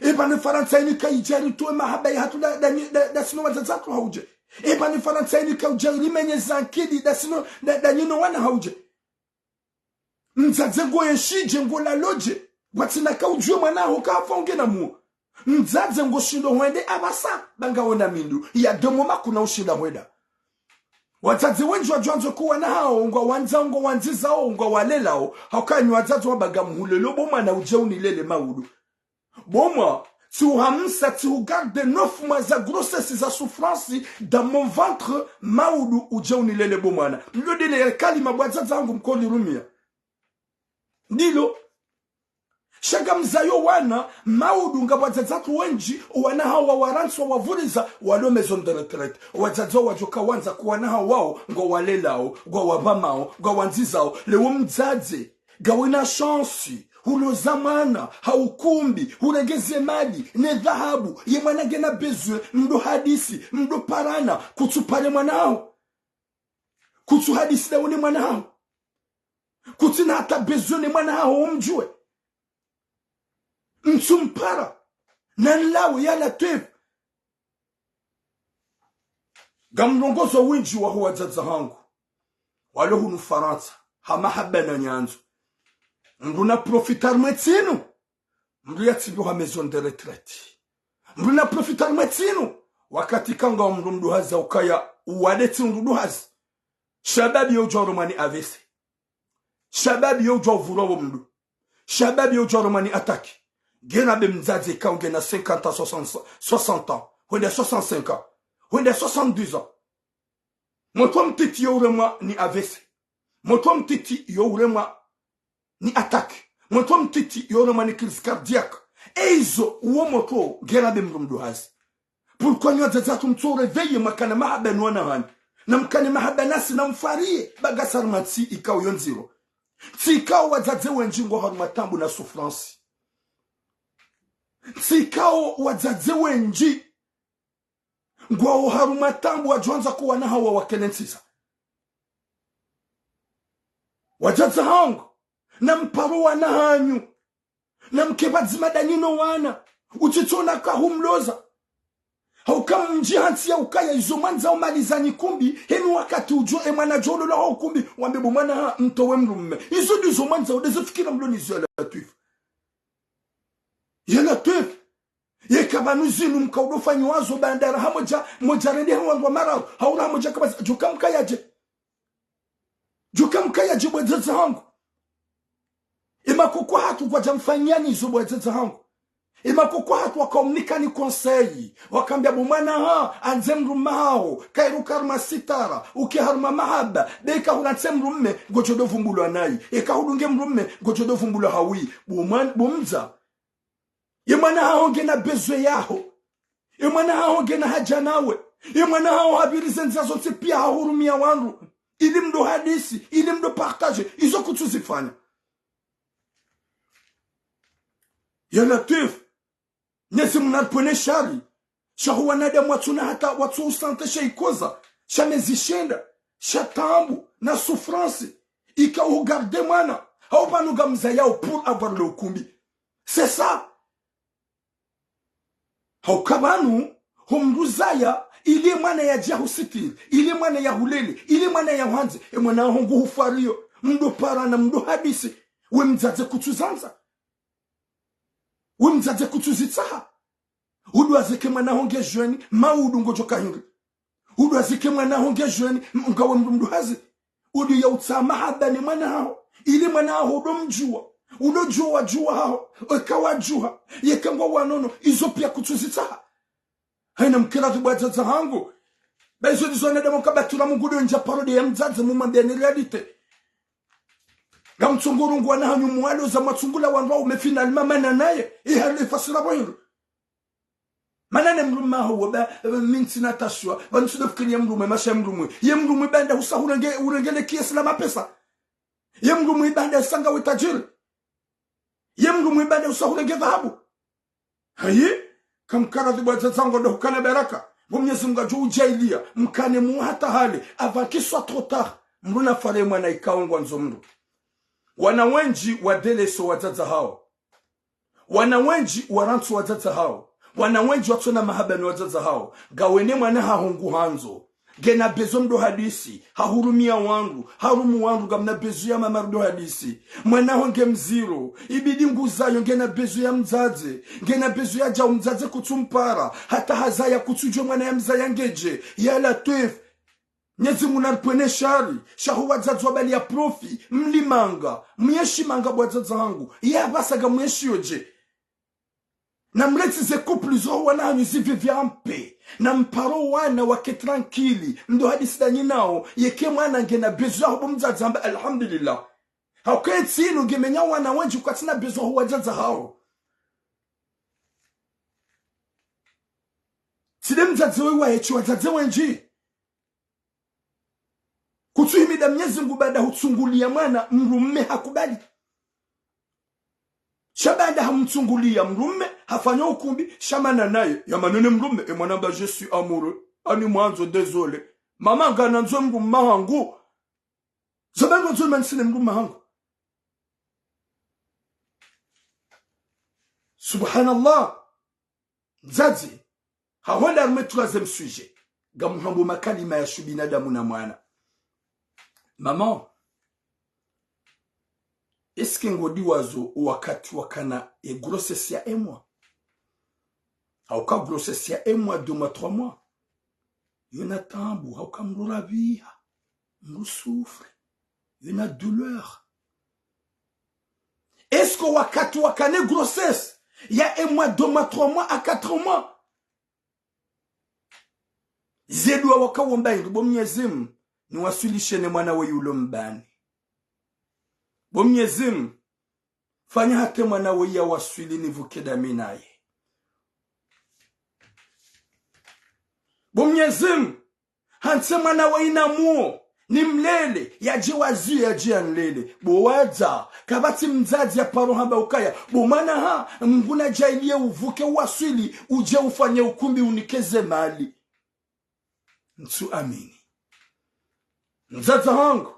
Eba ne Farantsa inu ika idja iritowe mahaba yahatru da, da, da, dasino wadzadze hatru haudje. Eba ne Farantsa inu ika udja irimenye ze ankili dasino da, da nyino wana haudje. Mdzadze ngo yenshidje, ngo lalodje. Watsina ka udjuwe mwana haho kahafa ungena muo. Mdzadze ngoshindo hwende apvasa, ba ngaona mindru. Ya demo makuna ushinda hwenda. Wadzadze wendji wadjwandzo ko wana hawo, ngwawandzao, ngwawandzizao, ngwawalelao. Hauka nyi wadzadze wamba ngamhulelo bo mwana udje unilele maudu. Bo mwa, tsi uhamsa, tsi ugarde neuf mois za grossesse, za souffrance dans mon ventre, maudu udje unilele bo mwana. Ndilo dele ya kalima bo wadzadze hangu mkolirumia. Ndilo. Sha ngamzayo wana, maudu ngapvo wadzadze hatru wendji, wana hawo wawarantswa, wavuriza, walo maison de retraite. Wadzadze wawo wadjoka wandza ko wana hawo wao, ngwawalelao, ngwawapvamao, ngwawandzizao. Leo mdzadze, ngawena chance, huloza mwana, ha ukumbi, hurenge ze mali, ne dhahabu, ye mwana ngena besoin, mdo hadisi, mdo parana, kutsupare mwana haho. Kutsuhadisi da uone mwana haho. Kutsina hata besoin ne mwana haho umdjuwe. Mtsumpara. Nanlawe ya Latwif. Ngamrongozo wendji waho wadzadze hangu walo hunu Farantsa, ha mahaba na nyandzo. Mndru na profiter mwe tsinu. Mndru yatsimbiwa ha maison de retraite. Mndru na profiter mwe tsinu. Wakati kanga mndru mduhazi ukaya uwade tsi mndru duhazi. Shababi yo udjo uremwa ni A V C. Shababi yo udjo uvurwa wo mndru. Shababi yo udjo uremwa ni attaque. Ngena be mdzadze ikao ngena cinquante ans, soixante, soixante ans. Hwenda soixante-cinq ans. Hwenda soixante-dix ans. Motro mtiti yo uremwa ni A V C. Motro mtiti yo uremwa ni attaque. Motro mtiti yo uremwa ni crise cardiaque. Eizo uwo motro ngena be mndru mduhazi. Pourquoi nyi wadzadze hatru mtso réveiller mwakane mahaba ni wana hanyu? Na mkane mahaba nasi na mfariye, ba ngasi harumwa ntsi ikao yo ndziro. Ntsi ikao wadzadze wendji ngwao harumwa taabu na souffrance. Ntsi ikao wadzadze wendji ngwao harumwa taabu wadjo wandza ko wana hawo wawakele ntsiza. Wadzadze hangu, na mparo wana hanyu. Na mke pvadzima ndanyi no wana. Utsitsona kahumloza. Hauka mdji hantsi ya ukaya izo mwandzao malizanyi kumbi, heni wakati udjo e mwana djo lolwa ho kumbi, wambe bo mwana ha, mtowe mdrume. Izo ndizo mwandzao, ndezo fikira mlo nizo ya Latwifu. Ya Latwifu. Yeka pvanu zinu mka udo fanyiwa zo bandara ha modja, modja rende ha wandru wa mararu, haura ha modja kabaza, djuka mka yadje. Djuka mka yadje bo wadzadze hangu. Emakoko hatru kwadja mfanyani zo bo wadzadze hangu. Emakoko hatru waka umnikani conseil. Wakambia bo mwana ha, andze mdrume haho, kairuka harumwa sitara, uke harumwa mahaba, be eka hula ntse mdrume, ngodjo do vumbulwa nayi. Eka hudunge mdrume, ngodjo do vumbulwa hawi. Bo mwan-, bo mdza. Ye mwana haho ngena besoin yaho. Ye mwana haho ngena haja nawe. Ye mwana haho hapviri ze ndzia zontsi pia hahurumia wandru. Ili mdo hadisi, ili mdo partager. Izo kutsuzifanya. Ya Latwifu. Mnyezi Mungu naripvwene shari. Sha ho wanadamu watsuna hata watsu usante sha ikoza. Sha mezi shenda. Sha taabu. Na souffrance. Ika ugarde mwana. Hau pvanu ngamzayao pour avoir le ukumbi. C'est ça. Hauka pvanu, ho mdru zaya, ili mwana yadje husitiri, ili mwana yahulele, ili mwana yahuhandze, e mwana haho nguhufariyo, mdo parana, mdo hadisi, we mdzadze kutsuzandza. We mdzadze kutsuzitsaha. Udo wazike mwana haho nge jeune, maudu ngodjo kahindri. Udo wazike mwana haho nge jeune, m-, ngawe mdru mduhazi. Udo ya utsaha mahaba ni mwana haho. Ili mwana haho udo mdjuwa. Udo djuwa wadjuwa haho. Eka wadjuha. Yeka ngwao wanono. Izo pia kutsuzitsaha. Hayina mkira tu bo wadzadze hangu. Ba izo ndizo wanadamu kabatura mngudo ndja parole ya mdzadze mumwambia ni réalité. Ngamtsunguru ngwana hanyu mwalo za mwatsungula wandru waume finalement mana naye. Ihali fasira bo hindru. Mana ne mdrume haho wo ba, eh, mi ntsina tashwa, ba ntsudo fikiri ye mdrume, masha ye mdrume. Ye mdrume ba nda husa hurenge, hurengele kiasi la mapesa. Ye mdrume ba nda husa ngawe tajiri. Ye mdrume ba nda husa hurenge dhahabu. Hayi, kamkara dhibu wadzadze hangu ndo hukana baraka. Bo Mnyezi Mungu adjo udjaaliya, mkane mu hata hale, avant qu'il soit trop tard. Mdru nafare mwana ikao ngwandzo mdru. Wana wendji wadeleso wadzadze hawo. Wana wendji warantsu wadzadze hawo. Wana wendji watsona mahaba ni wadzadze hawo. Ngawene mwana haho nguhandzo. Ngena besoin mdo hadisi. Hahurumia wandru. Harumu wandru ngamna besoin ya mama mdo hadisi. Mwana haho nge mdziro. Ibidi nguzayo ngena besoin ya mdzadze. Ngena besoin yadjao mdzadze kutsumpara. Hata hazaya kutsudjuwa mwana yamzaya nge dje. Ya Latwif. Mnyezi Mungu naripvwene shari, sha ho wadzadze wabaliya profit, mlimanga, muyeshimanga bo wadzadze hangu, ye apvasa ngamuyeshiyo dje. Namletse ze couple zo wana hanyu zivivie en paix, namparo wana wake tranquille, mdo hadisi ndanyi nawo, yeke mwana ngena besoin yaho bo mdzadze hamba alhamdulillah. Hauka ye ntsi inu ngemenya wana wendji kwatsina besoin ho wadzadze hawo. Tsi nde mdzadze wewe waheshi wadzadze wendji. Kutsuhimida Mnyezi Mungu baanda hutsunguliya mwana mdrume hakubali. Sha baanda hamtsunguliya mdrume hafanya ukumbi, sha mana naye, ya mana ne mdrume, e mwana mba je suis amoureux, ani mwandzo, désolé. Mama nganandzo mdrume hangu. Zo ba ngandzo mana ntsine mdrume hangu. Subhanallah. Mdzadze, hahwenda harumwa troisième sujet. Ngamhambao makalima ya shu binadamu na mwana. Maman, est-ce que ngodiwazo wakati wakana e grossesse ya un mois? Hauka grossesse ya un mois, deux mois, trois mois, yona taabu, hauka mdru rabiha, mdru souffre, yona douleur. Est-ce que wakati wakana e grossesse ya un mois, deux mois, trois mois à quatre mois, ze dua wakaomba hindri? Bo Mnyezi Mngu, niwaswilishe ne mwana weyi ulo mbani. Bo Mnyezi Mngu, fanya hata e mwana weyi yawaswili nivuke dami naye. Bo Mnyezi Mngu, hantsi e mwana weyi namuo, nimlele, yadje waziyo, yadje yanilele. Bo wadza, kapvatsi mdzadze ya paro hamba ukaya, bo mwana ha, Mngu nadjaaliye uvuke uwaswili, udje ufanye ukumbi unike ze mali. Ntsu amini. Mdzadze hangu,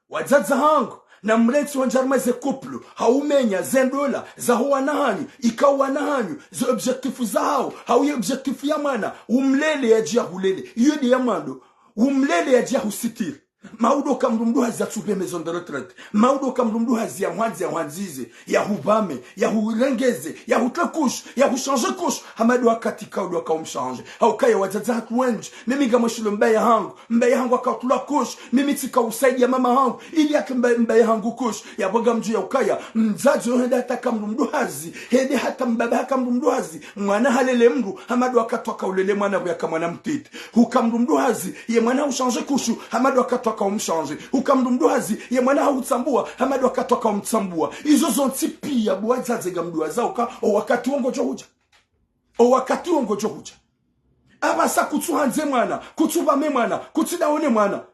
wadzadze hangu, namrentsi wandjarume ze couple, haumenya ze ndola zaho wana hanyu, ikao wana hanyu, ze objectif zahao, hau ye objectif ya mwana, umlele yadje yahulele, iyo nde ya mwando, umlele yadje yahusitiri. Maudo ka mdru mdruhazi yatsuhe maison de retraite. Maudo ka mdru mdruhazi yahwandze, yahwandzize, yahupvame, yahurengeze, yahutre couche, yahuchange couche. Hama ndo wakati kaudo wakaumchange. Haukaya wadzadze hatru wendji. Mimi ngamwishilo mbaba hangu. Mbaba hangu akautula couche. Mimi tsika usaidia mama hangu. Ili yake mba-, mbaba hangu couche. Yapvo ngamdjuwa ukaya mdzadze yo hende hata ka mdru mdruhazi, hende hata mbaba haka mdru mdruhazi, mwana halele mdru, hama ndo wakati wakaulele mwana pvo yaka mwana mtiti. Huka mdru mdruhazi, ye mwana hauchange couche, hama ndo wakati wakaumchange. Huka mdru mdruhazi, ye mwana hautsambua, hama ndo wakati wakaumtsambua. Izo zontsi pia bo wadzadze ngamdjuwazao uka, o wakati wo ngodjo hudja. O wakati wo ngodjo hudja. Apvasa kutsuhandze mwana, kutsupvame mwana, kutsidaone mwana.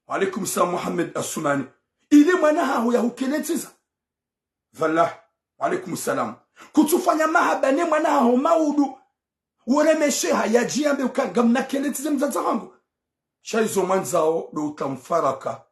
Wa alaikum salam Mohamed Assoumani. Ile mwana haho yahukelentsiza. Pvala, wa alaikum salam. Kutsufanya mahaba ne mwana haho maudu. Woremesheha yadje yambe uka ngamnakelentsize mdzadze hangu. Sha izo mwandzao ndo utamfaraka.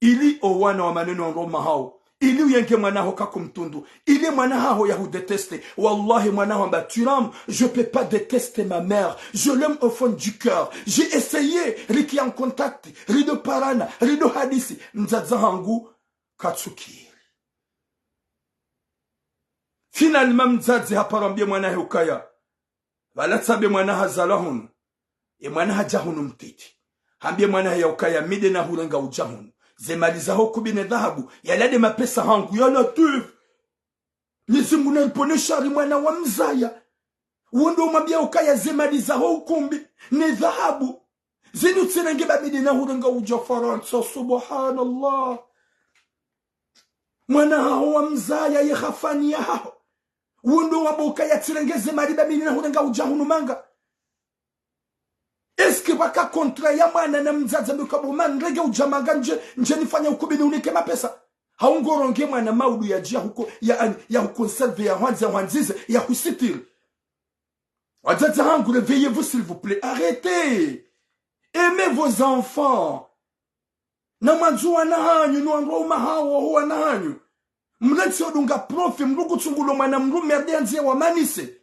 Ili o wana wa maneno wa ngoma hao. Ili uyenge mwana haho kakumtundu. Ili mwana haho yahudéteste. Wallahi mwana haho amba tu l'aimes, je peux pas détester ma mère. Je l'aime au fond du cœur. J'ai essayé, riki en contact, rido parana, rido hadisi. Mdzadze hangu katsukiri. Finalement mdzadze haparo ambie mwana hahe ukaya, pvala tsambe mwana hazalwa hunu, e mwana hadja hunu mtiti. Hambie mwana hahe ya ukaya mi nde nahurenga udja hunu. Ze mali zaho ukumbi ne dhahabu, yala nde mapesa hangu, ya Latwif. Mnyezi Mngu nariponeshe shari mwana wa mzaya. Wo ndo umwambia ukaya ze mali zaho ukumbi ne dhahabu, zinu tsirenge ba mi nde nahurenga udja Farantsa, subhanallah. Mwana haho wa mzaya ye khafani ya haho. Wo ndo wamba ukaya tsirenge ze mali ba mi nde nahurenga udja hunu manga. Est-ce que pvwaka contrat ya mwana na mdzadze mbi uka bo mama nirenge udja manga ndje, ndje nifanye ukumbi niunike mapesa? Hau ngoronge mwana maudu yadje yahuko-, ya, yahuconserve, yahwandze, yahwandzize, yahusitiri. Wadzadze hangu, réveillez-vous, s'il vous plaît. Arrêtez. Aimez vos enfants. Namwandze wana hanyu, ni wandru wa uma hawo, ho wana hanyu. Mletse odunga profit, mdru kutsungula mwana mrume, ardi yandze wamanise.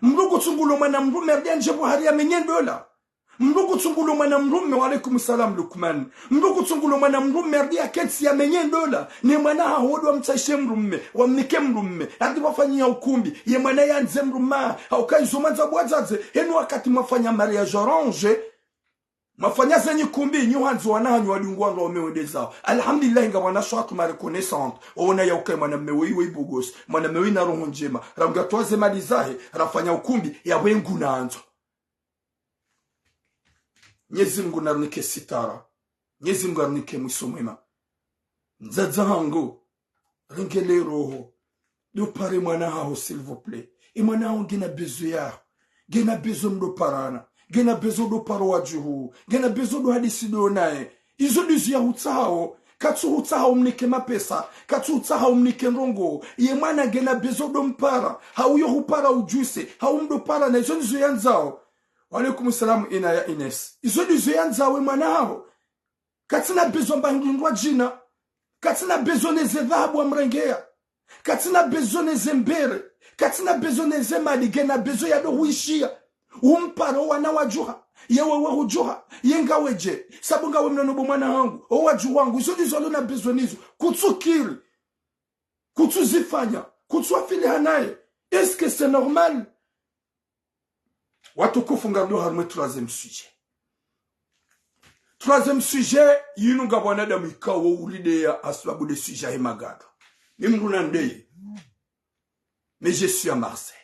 Mdru kutsungula mwana mrume, ardi yandze pvo hari yamenye ndola. Mdru kutsungula mwana mrume, wa alaikum salam Lukman. Mdru kutsungula mwana mrume, ardi yakentsi yamenye ndola. Ne mwana haho ndo wamtsaishe mrume, wamnike mrume. Ardi pvwafanyiha ukumbi, ye mwana yandze mrume, hauka izo mwandza bo wadzadze, henu wakati mwafanya mariage arrangé, mwafanya zenyi kumbi, nyi hwandzi wana hanyu wadungwa nga wame wende zao. Alhamdulillah, nga mwana shwatu ma reconnaissante. Ona ya ukaya mwana mme weyi weyi beau gosse. Mwana mme weyi na roho ndjema. Rangu yatowa ze mali zahe, rafanya ukumbi, ya wengu na andzo. Mnyezi Mngu narinike sitara. Mnyezi Mngu arinike mwiso mwema. Mdzadze hangu, renge le roho. Ndo pare mwana haho, s'il vous plaît. E mwana haho ngena besoin yaho. Ngena besoin mdo parana. Ngena besoin ndo paro wadjuhu. Ngena besoin ndo hadisi ndo naye. Izo ndizo yahutsahao. Katsuhutsahao mnike mapesa. Katsuhutsahao mnike ndrongoo. Ye mwana ngena besoin ndo mpara. Hau yo hupara udjuse. Hau mdo parana. Izo ndizo yandzao. Wa alaikum salam Inaya Ines. Izo ndizo yandzao e mwana haho. Katsina besoin mba hindru ndrwadjina. Katsina besoin ne ze dhahabu wamrengea. Katsina besoin ne ze mbere. Katsina besoin ne ze mali, ngena besoin ya ndo huishia. Umparo wana wadjuha. Ye wewe hudjuha, ye ngawe dje, sabu ngawe mnono bo mwana hangu, o wadjuhu wangu, izo ndizo alona besoin nizo, kutsukiri, kutsuzifanya, kutsuafiliha naye. Est-ce que c'est normal? Watukufu, ngarudjo harumwa troisième sujet. Troisième sujet, yinu ngapvo wanadamu ikao ulideya hasababu de sujet he magado. Mi mdru na ndeye. Mais je suis à Marseille.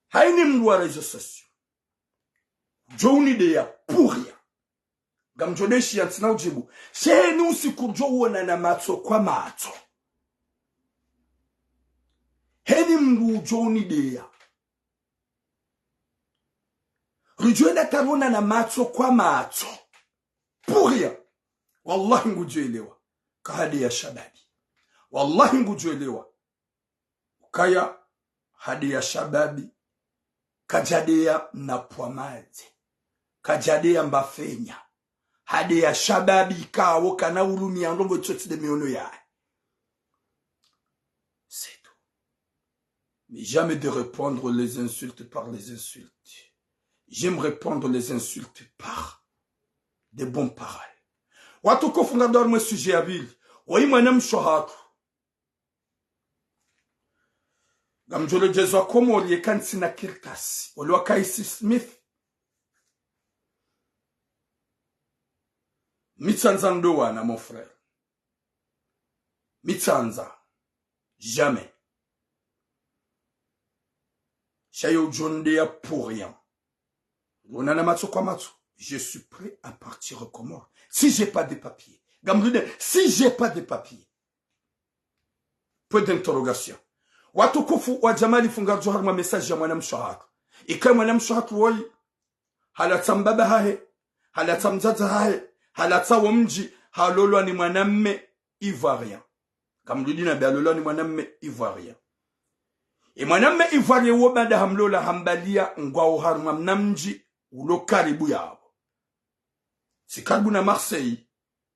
Haini mdru wa réseaux sociaux djo unideya pour rien. Ngamdjo deshiya ntsina udjibu. Sha heni usiku ridjo wonana matso kwa matso. Heni mdru udjo unideya. Ridjo enda hata riwonana matso kwa matso. Pour rien. Wallahi ngudjo elewa. Ka hadeya shababi. Wallahi ngudjo elewa. Ukaya hadeya shababi, kadjadeya mna pwa madze, kadjadeya mbafenya. Hadeya shababi ikao kana ulumia ndrongo itsotsi de miono yahe. C'est tout. Mais jamais de répondre les insultes par les insultes. J'aime répondre les insultes par des bonnes paroles. Watukufu, ngarudjo harumwa sujet ya pvili. Woyi mwanamshe hatru. Ngamdjo ledjeza Wakomori yeka ntsina kartasi. Wale wa Kaisi Smith. Mi tsandza ndowana, mon frère. Mi tsandza. Jamais. Sha yo udjo nideya pour rien. Wonana matso kwa matso. Je suis prêt à partir aux Comores. Si j'ai pas de papiers. Ngamdjo de, si j'ai pas de papiers. Point d'interrogation. Watukufu wa Jamali, funga djo harumwa message ya mwanamshe hatru. Ika mwanamshe hatru woyi, halatsa mbaba hahe, halatsa mdzadze hahe, halatsa wo mdji, halolwa ni mwanamme Ivoirien. Ngamdjo de nambe halolwa ni mwanamme Ivoirien. E mwanamme Ivoirien wo baanda hamlola hambaliya ngwawo harumwa mna mdji ulo karibu yapvo. Tsi karibu na Marseille,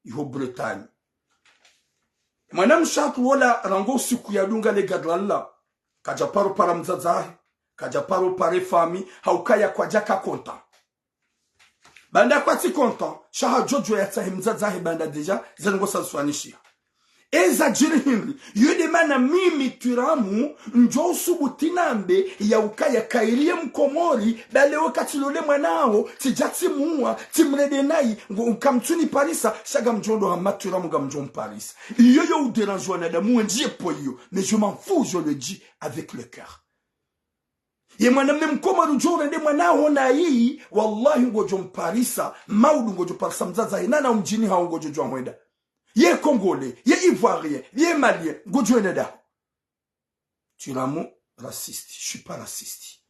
iho Bretagne. Mwanamshe hatru wola rangu usiku yadunga le gari lala, kadja paro para mdzadze hahe, kadja paro pare famille, ha ukaya kwadjaka content. Baanda kwatsi content, sha hadjo djuwa yatsahe mdzadze hahe baanda déjà, ze ndrongo saziswanishiha. Eza djiri hindri, yo de mana mimi Twiramu, ndjo usubuti nambe ya ukaya kayiri ye Mkomori, bale wakati lole mwana haho, tsidja tsimuwa, tsimrende nayi, ngo, kamtsuni parisa, sha ngamdjo ndo hama Twiramu ngamdjo mparisa. Iyo yo udérange wanadamu wendji ye po iyo, mais je m'en fous, je le dis avec le cœur. Ye mwanamme Mkomori udjo urende mwana haho nayi, wallahi ngodjo mparisa, maudu ngodjo parisa mdzadze hahe, nana umdjini haho ngodjo djuwa hwenda. Ye Congolais, ye Ivoirien, ye Malien, ngodjo wenda daho. Twiramu raciste, je suis pas raciste.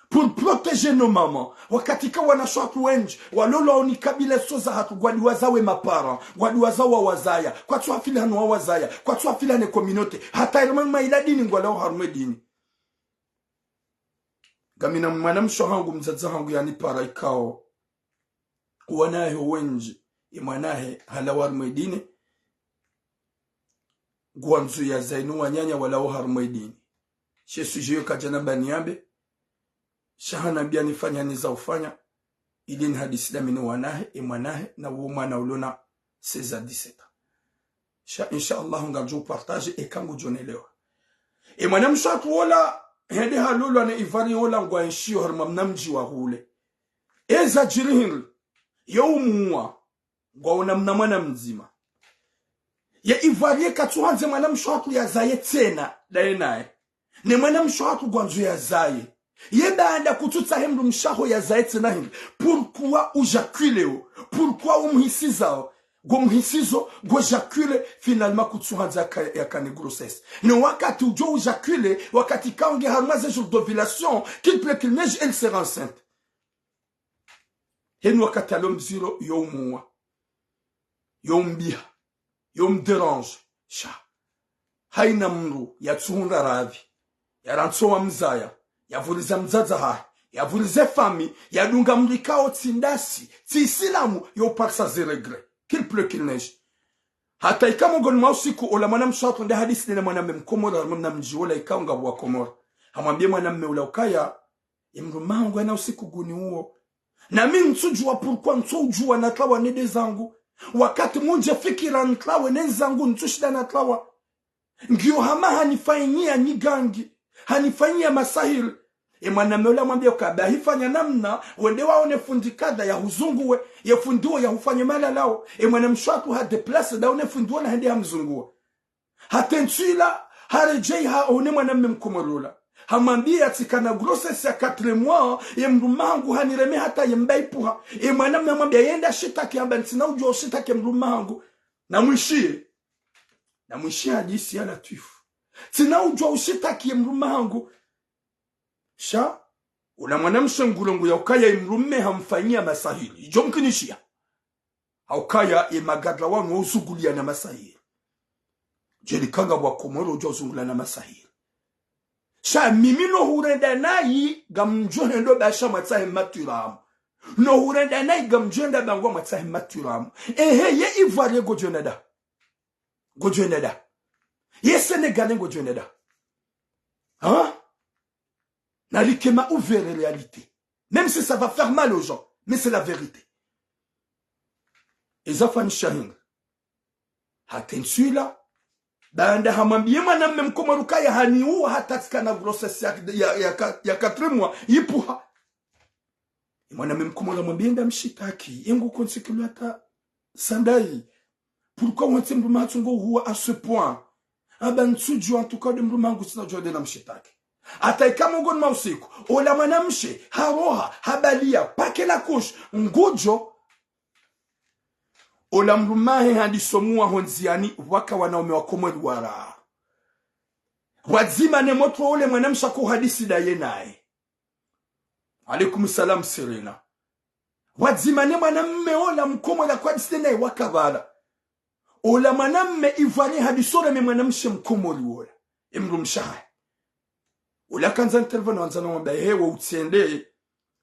Pour protéger nos mamans, wakati ka wanawashe hatru wendji, walolwa ni kabila tsi za hatru, ngwadiwaza we maparents, ngwadiwaza wawazaya, kwatsu hafili hanu wawazaya, kwatsu hafili hane communauté, hata harumwa ila dini ngwalawo harumwa dini. Ngamina mwanamshe hangu, mdzadze hangu yanipara ikao, wana hahe wendji, ye mwana hahe halawa harumwa dini, ngwandzo yazaye no wananya walawo harumwa dini. She sujet yo kadja namba niyambe, sha hanambia nifanye haniza ufanya, ili nihadisi dami no wana hahe, e mwana hahe, na wo mwana ulona seize à dix-sept ans. Sha, insha Allah, ngamdjo partager, eka ngudjo nelewa. E mwanamshe hatru wola, hende halolwa ne Ivoirien wola ngwa enshiyo harumwa mna mdji wa hule. Eza djiri hindri, yo umuwa, ngwaona mna mwana mdzima. Ye Ivoirien katsu handze mwanamshe hatru yazaye tsena, daye naye. Ne mwanamshe hatru ngwandzo yazaye. Ye baanda kutsutsahe mdrumshe haho yazaye tsena hindri. Pourquoi ujakule wo? Pourquoi umhisiza wo? Ngo mhisizo, ngo jakule, finalement kutsu handza yaka-, yakane grossesse. Ne wakati udjo ujakule, wakati ka unge harumwa ze jours d'ovulation, qu'il pleut, qu'il neige, elle sera enceinte. Heni wakati alo mdziro yo umuwa, yo umbiha, yo umdérange, sha. Haina mdru yatsuhundra ravi, yarantso wa mzaya, yavuriza mdzadze hahe, yavurize famille, yadunga mdru ikao tsi ndasi, tsi Isilamu, yo uparisa ze regrets. Qu'il pleut, qu'il neige. Hata ika mongoni mwa usiku, ola mwanamshe hatru nde hadisi nena mwanamme Mkomori, harumwa mna mdji wola ikao ngapvo Wakomori. Hamwambie mwanamme ula ukaya, Ye mdrume hangu hana usiku guniuo. Na mi ntsudjuwa pourquoi ntsoudjuwa natlawa nende zangu. Wakati mundje fikira ntlawe nende zangu ntsushinda natlawa. Ngiyo hama hanifanyia nyigangi. Hanifanyia masahiri. Ye mwanamme ola hamwambia ukaya ba hifanya namna, wende waone fundi kadha yahuzunguwe, ye fundi wo yahufanye malalao. Ye mwanamshe hatru ha déplacer ndaone fundi wola hende hamzunguwe. Hata ntsu ila, haredjei haone mwanamme mkomori ola. Hamwambia tsikana grossesse ya quatre mois, ye mdrume hangu hanireme hata ye mba ipvuha. Ye mwanamme hamwambia yende ashitaki hamba ntsina udjuwa ushitaki ye mdrume hangu. Namwishiye. Namwishiye hadisi ya Latwifu. Ntsina udjuwa ushitaki ye mdrume hangu. Sha, ola mwanamshe ngurongoa ukaya ye mdrume hamfanyia masahiri. Idjo mkinishiha. Haukaya ye magadra wanu wauzugulia na masahiri. Djeli kanga wa Komoro udja uzungulia na masahiri. Sha mimi no hurenda nayi ngamdjo hendo ba sha mwatsahe matwiramu. No hurenda nayi ngamdjo henda ba ngwa mwatsahe matwiramu. Ehe, ye Ivoire ngodjo henda da. Ngodjo henda da. Ye Sénégalais ngodjo henda da. Ha? Narike ma ouvert réalité. Même si ça va faire mal aux gens, mais c'est la vérité. Eza fanyishiha hindri. Hata ntsu ila. Baanda hamwambia ye mwanamme mkomori ukaya haniuwa hata tsikana grossesse ya, ya, ya, ka- ya quatre mois, ipvuha. Ye mwanamme mkomori hamwambia enda mshitaki, ye ngu konsekelo hata sandayi. Pourquoi wontsi mdrume hatru ngo uhuwa à ce point? Amba ntsudjuwa, en tout cas nde mdrume hangu ntsina udjuwa nde namshitaki. Hata ika mongoni mwa usiku, ola mwanamshe, haroha, habalia, pake la couche, ngudjo. Ola mdrume hahe handiso muwa ho ndziani, waka wanaume wa Komori wara. Wadzima ne motro ole mwanamshe ako hadisi ndaye naye. Alaikum salam, Serena. Wadzima ne mwanamme ola mkomori ako hadisi ndaye naye waka pvala. Ola mwanamme Ivoirien hadiso reme mwanamshe mkomori ola. Ye mdrumshe hahe. Ola kandza intervenir wandzana wamba hewe utsende.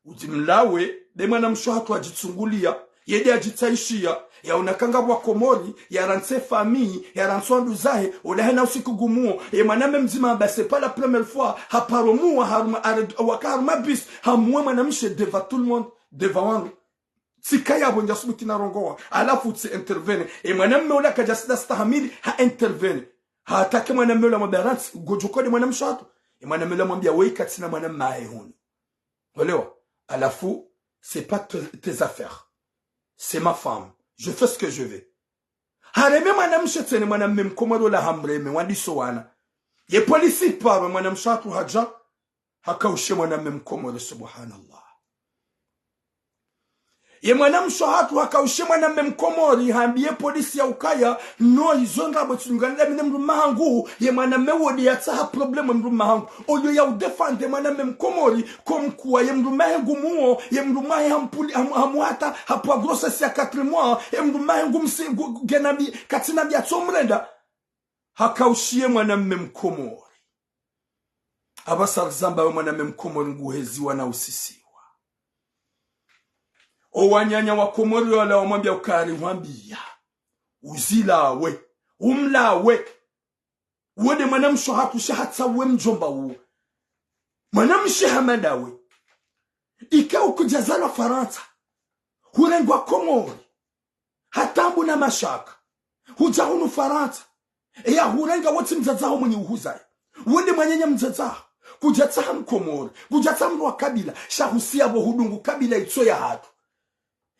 Udji mlawe, be mwanamshe hatru hadjitsungulia. Yende hadjitsaishiya. Yaona kanga wa Komori, yarantsi famille, yarantsi wandru zahe, ola hena usiku gumuo. Ye mwanamme mdzima amba c'est pas la première fois, haparo muwa, haruma, are- waka haruma bus, hamuwe mwanamshe devant tout le monde, devant wandru. Tsika yapvo ndja subuti narongowa. Halafu utsi intervenir. Ye mwanamme ola kadjashinda stahamili, ha intervenir. Ha attaquer mwanamme ola mwambia rantsi, ngodjo kode mwanamshe hatru. Ye mwanamme ola mwambia weyi katsina mwanamme hahe hunu. Walewa? Halafu, c'est pas te- tes affaires. C'est ma femme. Je fais ce que je veux. Hareme mwanamshe tsena mwanamme mkomori ola hamreme, wandiso wana. Ye polisi iparo mwanamshe hatru hadja, hakaushe mwanamme mkomori, subhanallah. Ye mwanamshe hatru hakaushe mwanamme mkomori, hambiye polisi ya ukaya, no izo ndrabo tsilungana nda mi ne mdrume hangu, ye mwanamme wo nde yatsaha problème mdrume hangu. Oyo ya udéfendre mwanamme mkomori, comme quoi ye mdrume hahe ngumuo, ye mdrume hahe hampuli, ham- hamuhata, hapva grossesse ya quatre mois, ye mdrume hahe ngumsi, ngu- ngenabi, katsina bi yatsomrenda. Hakaushiye mwanamme mkomori. Apvasa rizamba we mwanamme mkomori nguheziwa na usisiwa. O wananya wa Komori wala wamwambia ukaya rihwambia. Uzilawe. Umlawe. Wo nde mwanamshe hatru sha hatsawe mdjomba uwo. Mwanamshe hama ndawe. Ika ukudjazalwa Farantsa. Hurengwa Komori. Ha taabu na mashaka. Hudja hunu Farantsa. Eya hurenga wo tsi mdzadze haho mwenye uhuzaye. Wo nde mwananya mdzadze haho. Kudjatsaha mkomori. Kudjatsaha mdru wa kabila. Sha husiya pvo hudungu kabila itso ya hatru.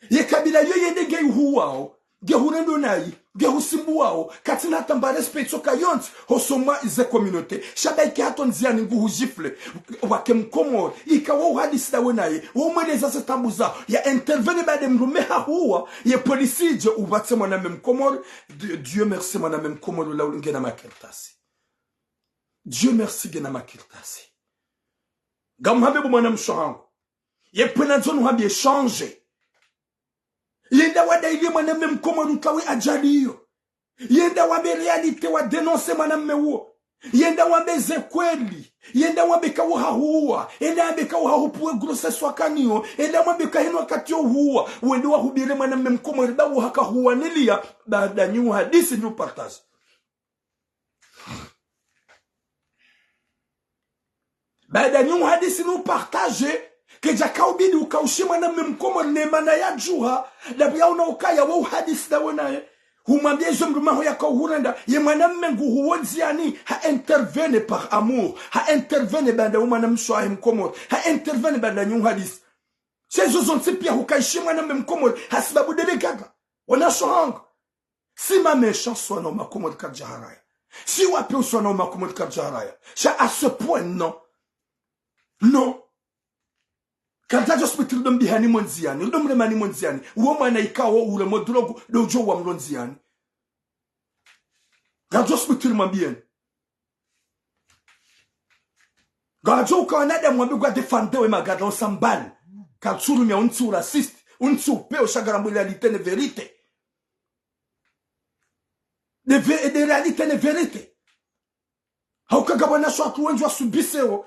Ye kabila yo yende nge ihuwao. Nge hurendo nayi. Nge husimbuwao. Katsina hata mba respect itsoka yontsi. Hosoni mwa ize communauté. Sha ba ike hatru ndziani ngu hugifle. Wake mkomori. Ika wo uhadisi ndawe naye. Wo mweleza ze taabu zaho. Ya intervenir baada mdrume hahuwa. Ye polisi idje upvatse mwanamme mkomori. Dieu, Dieu merci mwanamme mkomori ola ngena makartasi. Dieu merci ngena makartasi. Ngamhambe bo mwanamshe hangu. Ye pvwena ndzo nuhambiye changer. Yenda wadailiye mwanamme mkomori utsawe ajali iyo. Yenda wambe réalité wa dénoncer mwanamme uwo. Yenda wambe ze kweli. Yenda wambe ka wo hahuwa. Yenda wambe ka wo hahupvuwe grossesse wakaniyo. Yenda wambe ka hinu wakati yo huwa. Wende wahubire mwanamme mkomori ba wo hakahuwaniliya. Baada nyi uhadisi ndi upartage. Baada nyi uhadisi ni upartage, kedja kaubidi ukaushi mwanamme mkomori ne mana ya djuha, ndapvo yaona ukaya wo uhadisi ndawe naye. Humwambia izo mdrumme waho yakauhurenda, ye mwanamme nguhuwo ndziani, ha intervene par amour, ha intervene baada wo mwanamshe wahe mkomori, ha intervene baada nyi uhadisi. Sha izo zontsi pia hukaishi mwanamme mkomori, hasibabu ndele gadra. Wanashe wahangu. Si Mamesha uswa na umakomori kadjaharaya. Si wapi uswa na umakomori kadjaharaya. Sha à ce point, non. Non. Kadja djo subiti ndo mbihani mo ndziani, ndo mremani mo ndziani. Uwo mwana ikao ule mo drogue, ndo udjo wa mlo ndziani. Kadjo subiti mwambieni. Ngadjo uka wanadamu wambe ngwa défendre we magadra usambali. Katsurumia untsi u raciste, untsi upeo sha ngarambo réalité ne vérité. De vé-, de réalité ne vérité. Hauka ngapvo wanashe watru wendji wasubisewo.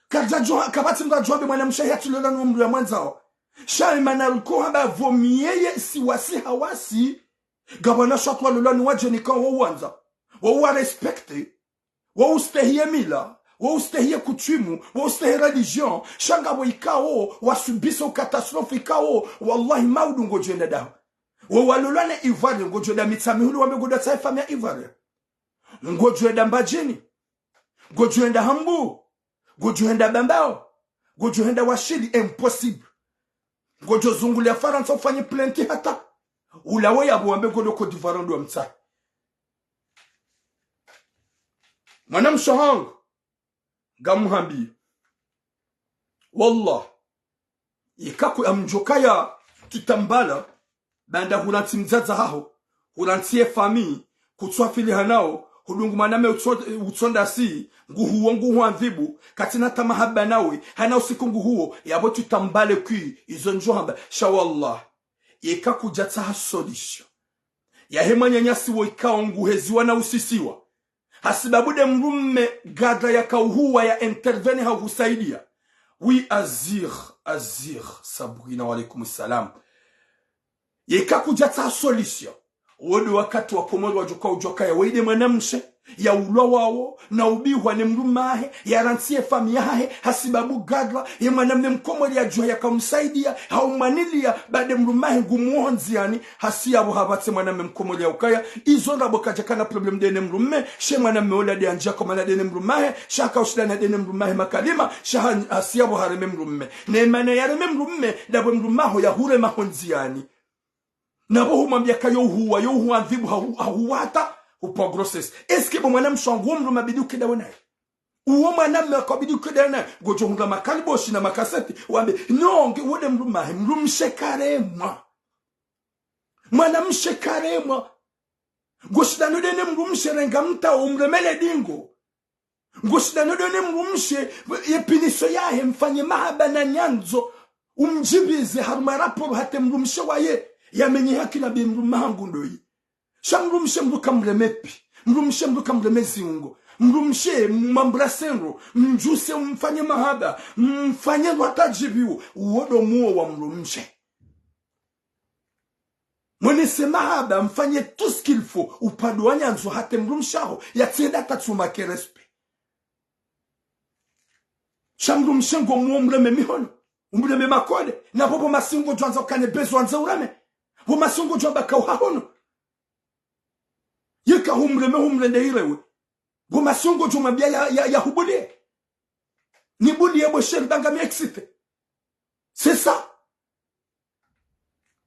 Kadja djo, kapvatsi mdru adjo wambe mwanamshe yatsi lola no mdru ya mwandzao. Sha imana ruko hamba pvo miyeye si wasi hawasi. Ngapvo wanashe watru walola ni wadjeni ka wo uwandza. Wo uwa respecte. Wo ustehi ye mila, wo ustehi ye coutume, wo ustehi religion, sha ngapvo ikao, wasubisa u catastrophe ikao, wallahi maudu ngodjo enda daho. Wo walolwa ne Ivoirien, ngodjo enda Mitsamihuli wambe ngodjo tsaha famille ya Ivoirien. Ngodjo enda Mbadjini, ngodjo enda Hambu, ngodjo enda Bambao, ngodjo enda Washili, impossible. Ngodjo zungulia Farantsa ufanye plainte hata. Ulawe yapvo wambe ngodjo Côte d'Ivoire ndo wamtsaha. Mwanamshe wahangu, ngamuhambiyo. Wallah. Ika ku amdjoka ya tutambala, baanda hurantsi mdzadze haho, hurantsi ye famille, kutswafili hanao, hudungu mwanamme utso-, utsonda si, nguhuwo nguhuandhibu, katsina ta mahaba nawe, hana usiku nguhuwo, yapvo tutambale kwi, izo ndjo hamba, sha wallah. Ika kudja tsaha solution. Yahe mwananyasi wo ikao nguheziwa na usisiwa. Hasibabu nde mdrumme gadra yakauhuwa ya intervene ha uhusaidia. Oui, Azir, Azir, Sabrina, wa alaikum salam. Yeka kudja tsaha solution. Wo nde wakati wa Komori wadjoka udjuwa kaya waye nde mwanamshe, yaulwa wawo, na ubihwa ne mdrumme wahe, yarantsi ye famille yahahe, hasibabu gadra, ye mwanamme Mkomori yadjuha yakamsaidia, haumwaniliya, ba nde mdrumme wahe ngumuwo ndziani, hasi yapvo hapvatse mwanamme Mkomori ya ukaya, izo ndrabo kadjakana problème nde ne mdrumme, she mwanamme ola nde andjia komana nde ne mdrumme wahe, sha haka ushindana nde ne mdrumme wahe makalima, sha ha-, hasi yapvo hareme mdrumme. Ne mana yareme mdrumme, ndapvo mdrumme waho yahurema ho ndziani. Napvo humwambia ka yo uhuwa, yo uhuwa ndhibu ha hu-, ha huwata, hupva grossesse. Est-ce que bo mwanamshe wangu, wo mdrumme abidi uke ndawe naye? Uwo mwanamme akabidi uke ndawe naye? Ngodjo hundra makaliboshi na makaseti, wambe, no, nge wo nde mdrumme wahe, mdrumshe karemwa. Mwanamshe karemwa. Ngoshindano nde ne mdrumshe renga mta umremele dingo. Ngoshindano nde ne mdrumshe, ye punition yahe mfanye mahaba na nyandzo, umdjibize harumwa rapport hata mdrumshe waye, yamenye haki na bi mdrumme wahangu ndoyi. Sha mdrumshe mdru kamreme pi, mdrumshe mdru kamreme ziungo, mdrumshe mwambrase ndro, mdjuse umfanye mahaba, mfanye ndro hata djibiwo, uwo ndo muwo wa mdrumshe. Mwenese mahaba, mfanye tout ce qu'il faut, upvandre wa nyandzo hata mdrumshe waho, yatsende hata tsuma ke respect. Sha mdrumshe ngomuwo umreme mihono, umreme makole, na pvo bo masiku ngodjo andza ukane besoin wandze ureme. Bo masiku ngodjo amba ka uhahono. Yeka humreme humrende irewe. Bo masiku ngodjo mwambia ya, ya, ya hubulie. Nibulie bo chéri ba ngami excité. C'est ça.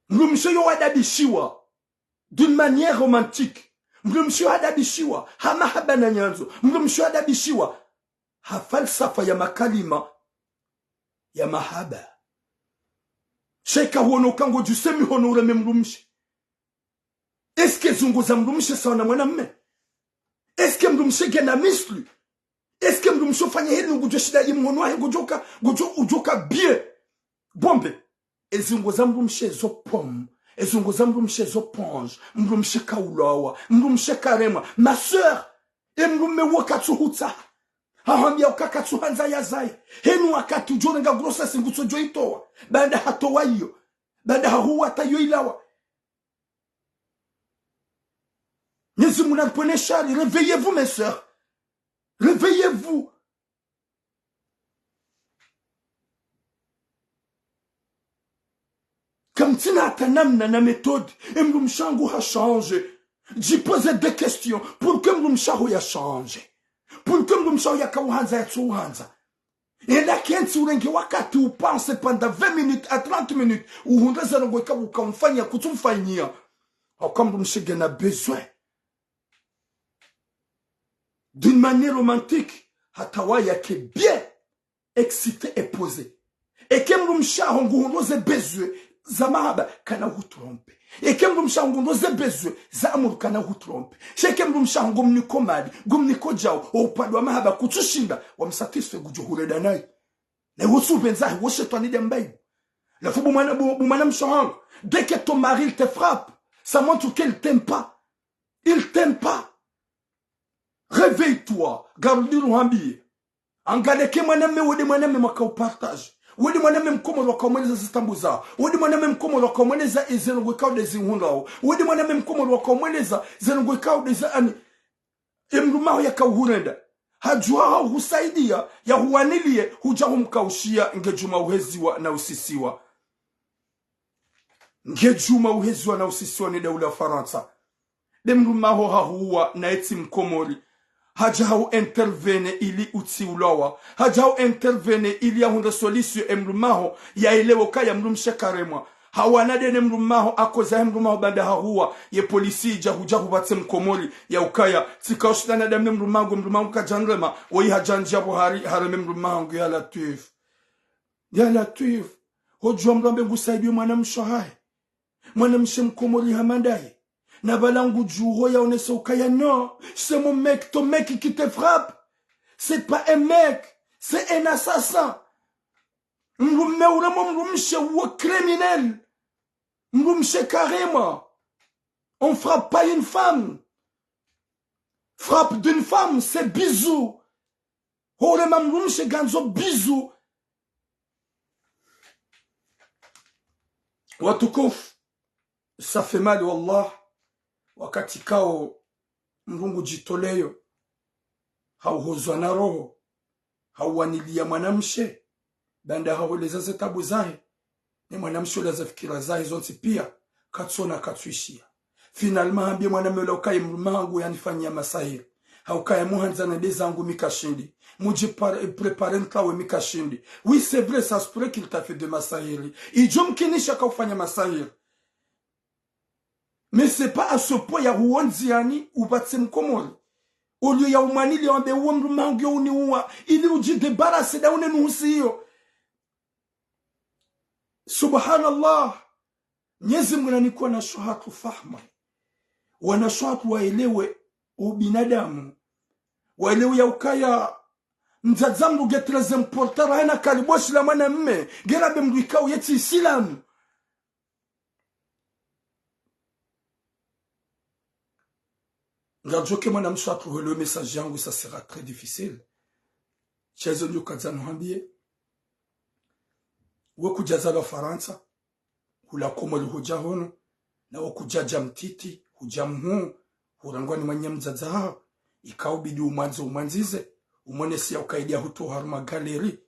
Mdrumshe yo wadabishiwa d'une manière romantique. Mdrumshe yo wadabishiwa ha mahaba na nyandzo. Mdrumshe yo wadabishiwa ha falsafa ya makalima ya mahaba. Sha yeka huono ka ngodjuse mihono ureme mdrumshe. Est-ce que ziungo za mdrumshe sawa na mwanamme? Est-ce que mdrumshe ngena misli? Est-ce que mdrumshe ufanya heli ngudjo shinda ye mhono wahe ngudjoka, ngudjo, udjoka bien? Bombe. Eziungo za mdrumshe zo pomme. Eziungo za mdrumshe zo ponge. Mdrumshe kaulawa. Mdrumshe karemwa. Ma sœur, e mdrumme wo katsuhutsaha. Hahwambia uka katsuhandza yazaye. Heni wakati udjo renga grossesse ngutsodjo itowa. Baanda hatowa iyo. Baanda hahuwata iyo ilawa. Mwenyezi Mungu naripvwene shari. Réveillez-vous, mes sœurs. Réveillez-vous. Tsina hata namna na méthode, e mdrumshe hangu ha changé. Djipoze des questions, pourquoi mdrumshe haho ya changé? Pourquoi mdrumshe haho yaka uhandza yatso uhandza? Enda kentsi urenge wakati upenser pendant vingt minutes à trente minutes, uhundre ze ndrongoo ikao uka umfanyia kutsu mfanyia. Hauka mdrumshe ngena besoin d'une manière romantique, hata waye yake bien excité et posé. Eka mdrumshe haho nguhundro ze besoin za mahaba, kana hu trompé. Eka mdrumshe haho nguhundro ze besoin za amour, kana hu trompé. Sha eka mdrumshe haho ngumniko mali, ngumniko djao, o upande wa mahaba kutsushinda wa msatisfait, ngudjo hurenda naye. Na wo tsu upvendza, wo shetwani nde ambao. Halafu bo mwana, bo, bo mwanamshe hangu, dès que ton mari il te frappe, ça montre qu'il t'aime pas. Il t'aime pas. Réveille-toi, ngarudi nihwambie. Angalia eka mwanamme, wewe nde mwanamme mwaka upartage. Wewe nde mwanamme mkomori waka umweleza ze taabu zaho. Wewe nde mwanamme mkomori waka umweleza ze ndrongoo ikao nde zihundrao. Wewe nde mwanamme mkomori waka umweleza ze ndrongoo ikao nde za ani. E mdrumme haho yaka uhurenda. Hadjuha hahusaidia, yahuwanilie, hudja humkaushia, ngudjuma uheziwa na usisiwa. Ngudjuma uheziwa na usisiwa ni daula Farantsa. Nde mdrumme haho hahuwa na yetsi mkomori. Hadja hau intervenir ili utsi ulawa. Hadja hau intervenir ili yahundre solution e mdrumme haho yaelewe ukaya mdrumshe karemwa. Hawana nde ne mdrumme haho, akoza he mdrumme haho baanda hahuwa, ye polisi idja hudja hupvatse mkomori, ya ukaya, tsika ushindana nda mne mdrumme hangu, mdrumme hangu kadjanrema, woyi hadja ndjia pvo hari, hareme mdrumme hangu, ya Latwif. Ya Latwif. Hodjuwa mdru ambe ngusaidiye mwanamshe hahe. Mwanamshe mkomori hama ndaye. Na pvala ngudjuho yaonese ukaya non, c'est mon mec, ton mec qui te frappe. C'est pas un mec, c'est un assassin. Mdrumme urema mdrumshe uwo criminel. Mdrumshe karemwa. On frappe pas une femme. Frappe d'une femme, c'est bisou. Horema mdrumshe ngandzo bisou. Watukufu, ça fait mal, wallah. Wakati kao mdru ngudjitoleyo, hauhozwa na roho, hauwaniliya mwanamshe, baanda hahweleza ze taabu zahe, ne mwanamshe ula ze fikira zahe zontsi pia, katsona katsuishiya. Finalement, hambiye mwanamme ula ukaya mdrumme hangu yanifanyia masahiri. Haukaya muhandza na nde zangu mi kashindi. Mudji par-, préparer ntrawe mi kashindi. Oui, c'est vrai, ça se pourrait qu'il t'a fait de masahiri. Idjo mkinisha kaufanya masahiri. Mais c'est pas à ce point ya huonzi yani upvatse mkomori. Au lieu ya umwaniliye wambe uwo mdrumme hangu yo uniuwa. Ili udji débarrasser nda une nuhusi iyo. Subhanallah. Mnyezi Mungu nanike wanashe hatru fahma. Wanashe hatru waelewe ubinadamu. Waelewe ya ukaya mdzadze mdru nge très important, hayina kaliboshi la mwanamme, ngera be mdru ikao yetsi Isilamu. Ngamdjo ke mwanamshe hatru hwelewe message yangu, ça sera très difficile. Sha izo nyo kandza nuhambiye. We kudjazalwa Farantsa, hula Komori hudja hunu, na we kudjadja mtiti, hudja mhuu, hurangwa ni mwananya mdzadze haho, ikao ubidi umwandze umwandzize, umwonese ya ukaya ndo yahutowa harumwa galerie.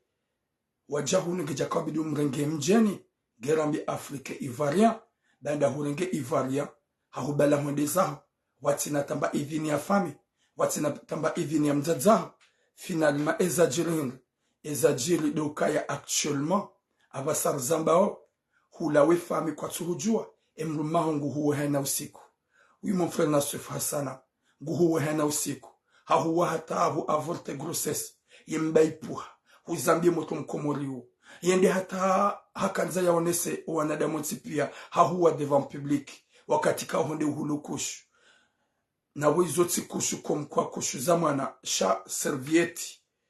Wadja hunu ngedja kaubidi umrenge mdjeni, ngera mbi Afrique ivoirien, baanda hurenge ivoirien, hahubala hwende zaho, watsina tamba idhini ya famille, watsina tamba idhini ya mdzadze haho. Finalement, ezadjiri hindri, ezadjiri ndo ukaya actuellement, apvasa rizambao, hula we famille kwatsuhudjuwa, e mdrumme haho nguhuwe hayina usiku. Oui, mon frère Nassif Hassana, nguhuwe hayina usiku. Hahuwa hata avu avorter grossesse. Ye mba ipvuha. Huzambiye motro mkomori uwo. Yende hata hakandza yaonese owanadamu wontsi pia. Hahuwa devant public. Wakati kao honde uhulu kushu. Na we izo tsi kushu comme quoi kushu za mwana sha serviette.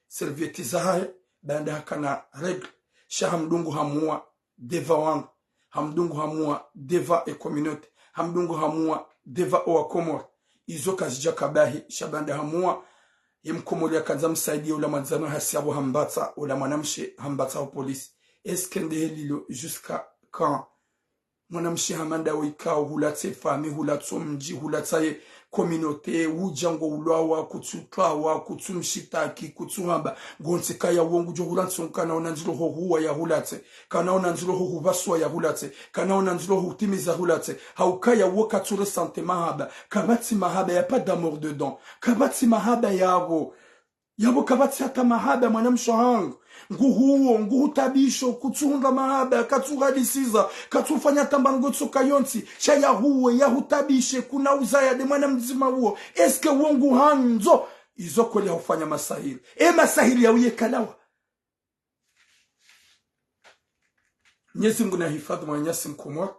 Serviette zahahe, baanda hakana règle. Sha hamdungu hamuwa devant wangu. Hamdungu hamuwa devant e communauté. Hamdungu hamuwa devant owa Komori. Izo kazidja kabahi, sha baanda hamuwa. Ye mkomori yakandza msaidiye ula mwandzani hasi apvo hambatsa, ula mwanamshe hambatsa ho polisi. Est-ce que nde helilo jusqu'à quand? Mwanamshe hama ndawe ikao hulatsa e famille, hulatsa omdji, hulatsa ye communauté, udja ngo ulwawa, kutsu twawa, kutsu mshitaki, kutsu hamba. Ngontsi kaya wo ngudjo hula ntsungu, kana una ndziro ho huwa ya hulatse, kana una ndziro ho hupvasua ya hulatse, kana una ndziro ho hutimiza hulatse. Haukaya wo katsu ressentir mahaba, kapvatsi mahaba, y a pas d'amour dedans. Kapvatsi mahaba yapvo. Yapvo kapvatsi hata mahaba, mwanamshe hangu. Nguhuwo, nguhutabisho, kutsuhundra mahaba, katsuhadisiza, katsufanya tamba ngotsoka yontsi, sha yahuwe, yahutabishe, kuna uzaya de mwana mdzima uwo. Est-ce que wo nguhandzo? Izo kweli hahufanya masahiri. E masahiri ya uye kalawa. Mnyezi Mungu nahifadhi mwananyasi Mkomori.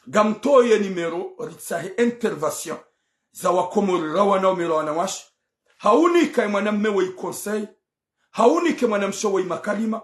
Ngamtoye numéro, ritsahe intervention za Wakomori, rawana ume, rawanawashe. Haunika ye mwanamme wo i conseil. Haunike mwanamshe wo i makalima.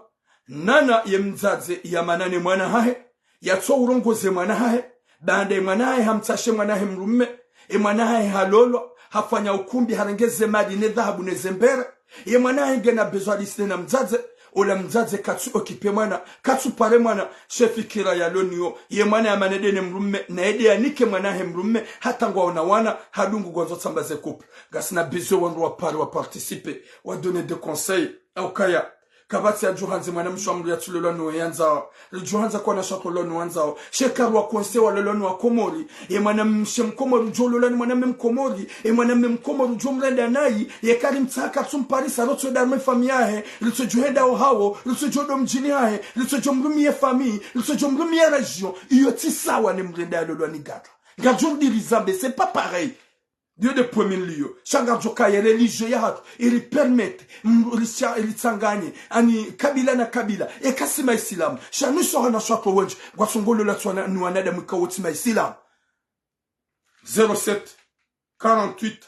Nana ye mdzadze yamanane mwana hahe, yatso urongoze mwana hahe. Baanda ye mwana hahe hamtsashe mwana hahe mrumme, ye mwana hahe halolwa, hafanya ukumbi, harenge ze mali ne dhahabu ne ze mbere. Ye mwana hahe ngena besoin hadisine na mdzadze, ola mdzadze katsu occuper mwana, katsu pare mwana, she fikira yalo niyo, ye mwana yamane de ne mrumme, na yede yanike mwana hahe mrumme, hata ngwaona wana, hadungu ngwandzo tsamba ze couple. Ngasina besoin wandru wapare, wa participer, wa donner des conseils, haukaya kapvatsi yadjo handze mwanamshe wa mdru yatsulolwa no yandzao. Ridjo handza kwana shatolwa no wandzao. She karwa conseil walolwa no Wakomori. Ye mwanamshe Mkomori udjo lolwa ni mwanamme Mkomori. Ye mwanamme Mkomori udjo mrenda nayi. Ye kari mtsaha katsu mparisa, rotso darme famille yahe. Ritso djo henda ohawo. Ritso djo do mdjini hahe. Ritso djo mrumiye famille. Ritso djo mrumiye région. Iyo tsi sawa ne mrenda yalolwa ni gadra. Ngadjo mdiri zambe, c'est pas pareil. Dieu de premier lieu. Sha ngardjo kaya religion yahatru, ili permettre, mm, ili sha-, ili tsanganye, ani kabila na kabila. Eka si maisilamu. Sha nuso hana shwako wendji, ngwasongolola tswana ni wanadamu ikao tsi maisilamu. Zéro sept, quarante-huit,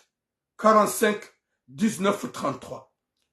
quarante-cinq, dix-neuf, trente-trois.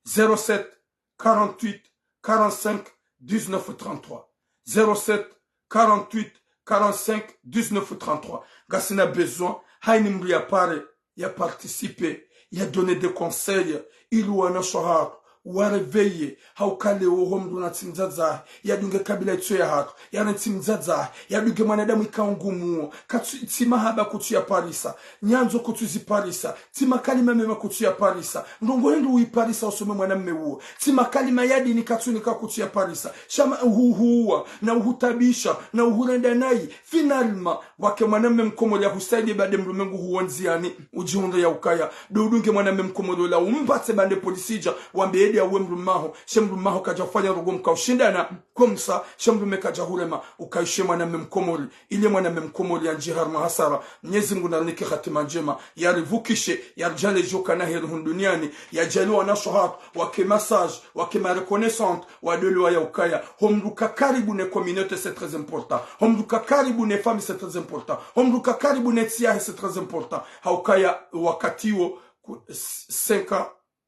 Zéro sept, quarante-huit, quarante-cinq, dix-neuf, trente-trois. Zéro sept, quarante-huit, quarante-cinq, dix-neuf, trente-trois. Ngasina besoin, hayini mdru ya pare, ya participer, ya donner des conseils, ili wanashe hatru, wa réveiller, hauka leo ho mdru na tsi mdzadze, ya dunge kabila itso yahatru, ya na tsi mdzadze, ya dunge mwanadamu ikao ngumu, katsu, tsi mahaba kutsu ya parisa, nyandzo kutsu zi parisa, tsi makalima mema kutsu ya parisa. Ndrongo hindri uyi parisa usome mwanamme uwo. Tsi makalima ya dini katsu nika kutsu ya parisa. Sha ma uhuhuwa, na uhutabisha, na uhurenda nayi. Finalement, wake mwanamme Mkomori ya husaidi baanda mrume nguhuwo ndziani, udjihundre ya ukaya. Do udunge mwanamme Mkomori ola umpatse baanda polisi idja, wambe yede yauwe mrume haho, she mrume haho kadja ufanya rogo mka ushindana, comme ça, she mrume kadja hurema, ukayishe mwanamme Mkomori. Ile mwanamme Mkomori yandjiye harumwa hasara. Mnyezi Mungu narinike hatima ndjema, yarivukishe, yaridjaanlie djoka na heri hunu duniani, yadjaanlie wanashe hatru, wake ma sages, wake ma reconnaissants, wadole wa ya ukaya. Ho mdru ka karibu ne communauté, c'est très important. Ho mdru ka karibu ne famille, c'est très important. Ho mdru ka karibu ne ntsi yahe, c'est très important. Haukaya wakati wo ku-, cinq ans,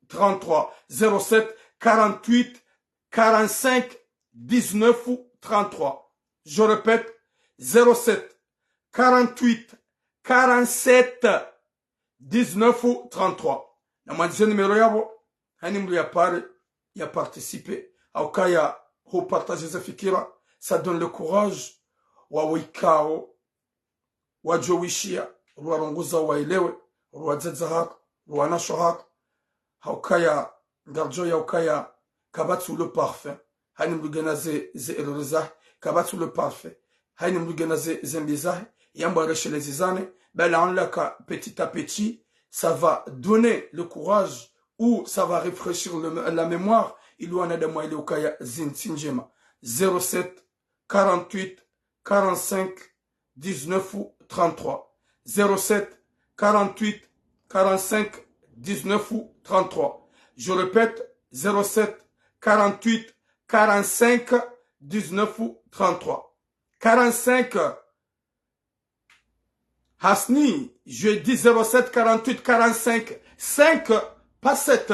trente-trois, zéro sept, quarante-huit, quarante-cinq, dix-neuf, trente-trois. Je répète, zéro sept, quarante-huit, quarante-sept, dix-neuf, trente-trois. Na mwandzize numéro yapvo, hayini mdru ya pare, ya participer, haukaya ho partager ze fikira, ça donne le courage, wa wikao, wadjo wishiya, ruwarongoza waelewe, ruwadzadze hatru, ruwanashe hatru. Haukaya, ngardjo ya ukaya, kapvatsi ulo parfait. Hayini mdru ngena ze, ze erreur zahe, kapvatsi ulo parfait. Hayini mdru ngena ze, ze mbi zahe, yambwa reshelezane, bala anlaka petit à petit, ça va donner le courage ou ça va rafraîchir le, la mémoire, ili wanadamu waelewe ukaya zintsi ndjema. Zéro sept, quarante-huit, quarante-cinq, dix-neuf, trente-trois. Zéro sept, quarante-huit, quarante-cinq, dix-neuf, trente-trois. Je répète, zéro sept, quarante-huit, quarante-cinq, dix-neuf, trente-trois. Quarante-cinq, Hasni, je dis zéro sept quarante-huit quarante-cinq cinq, pas sept.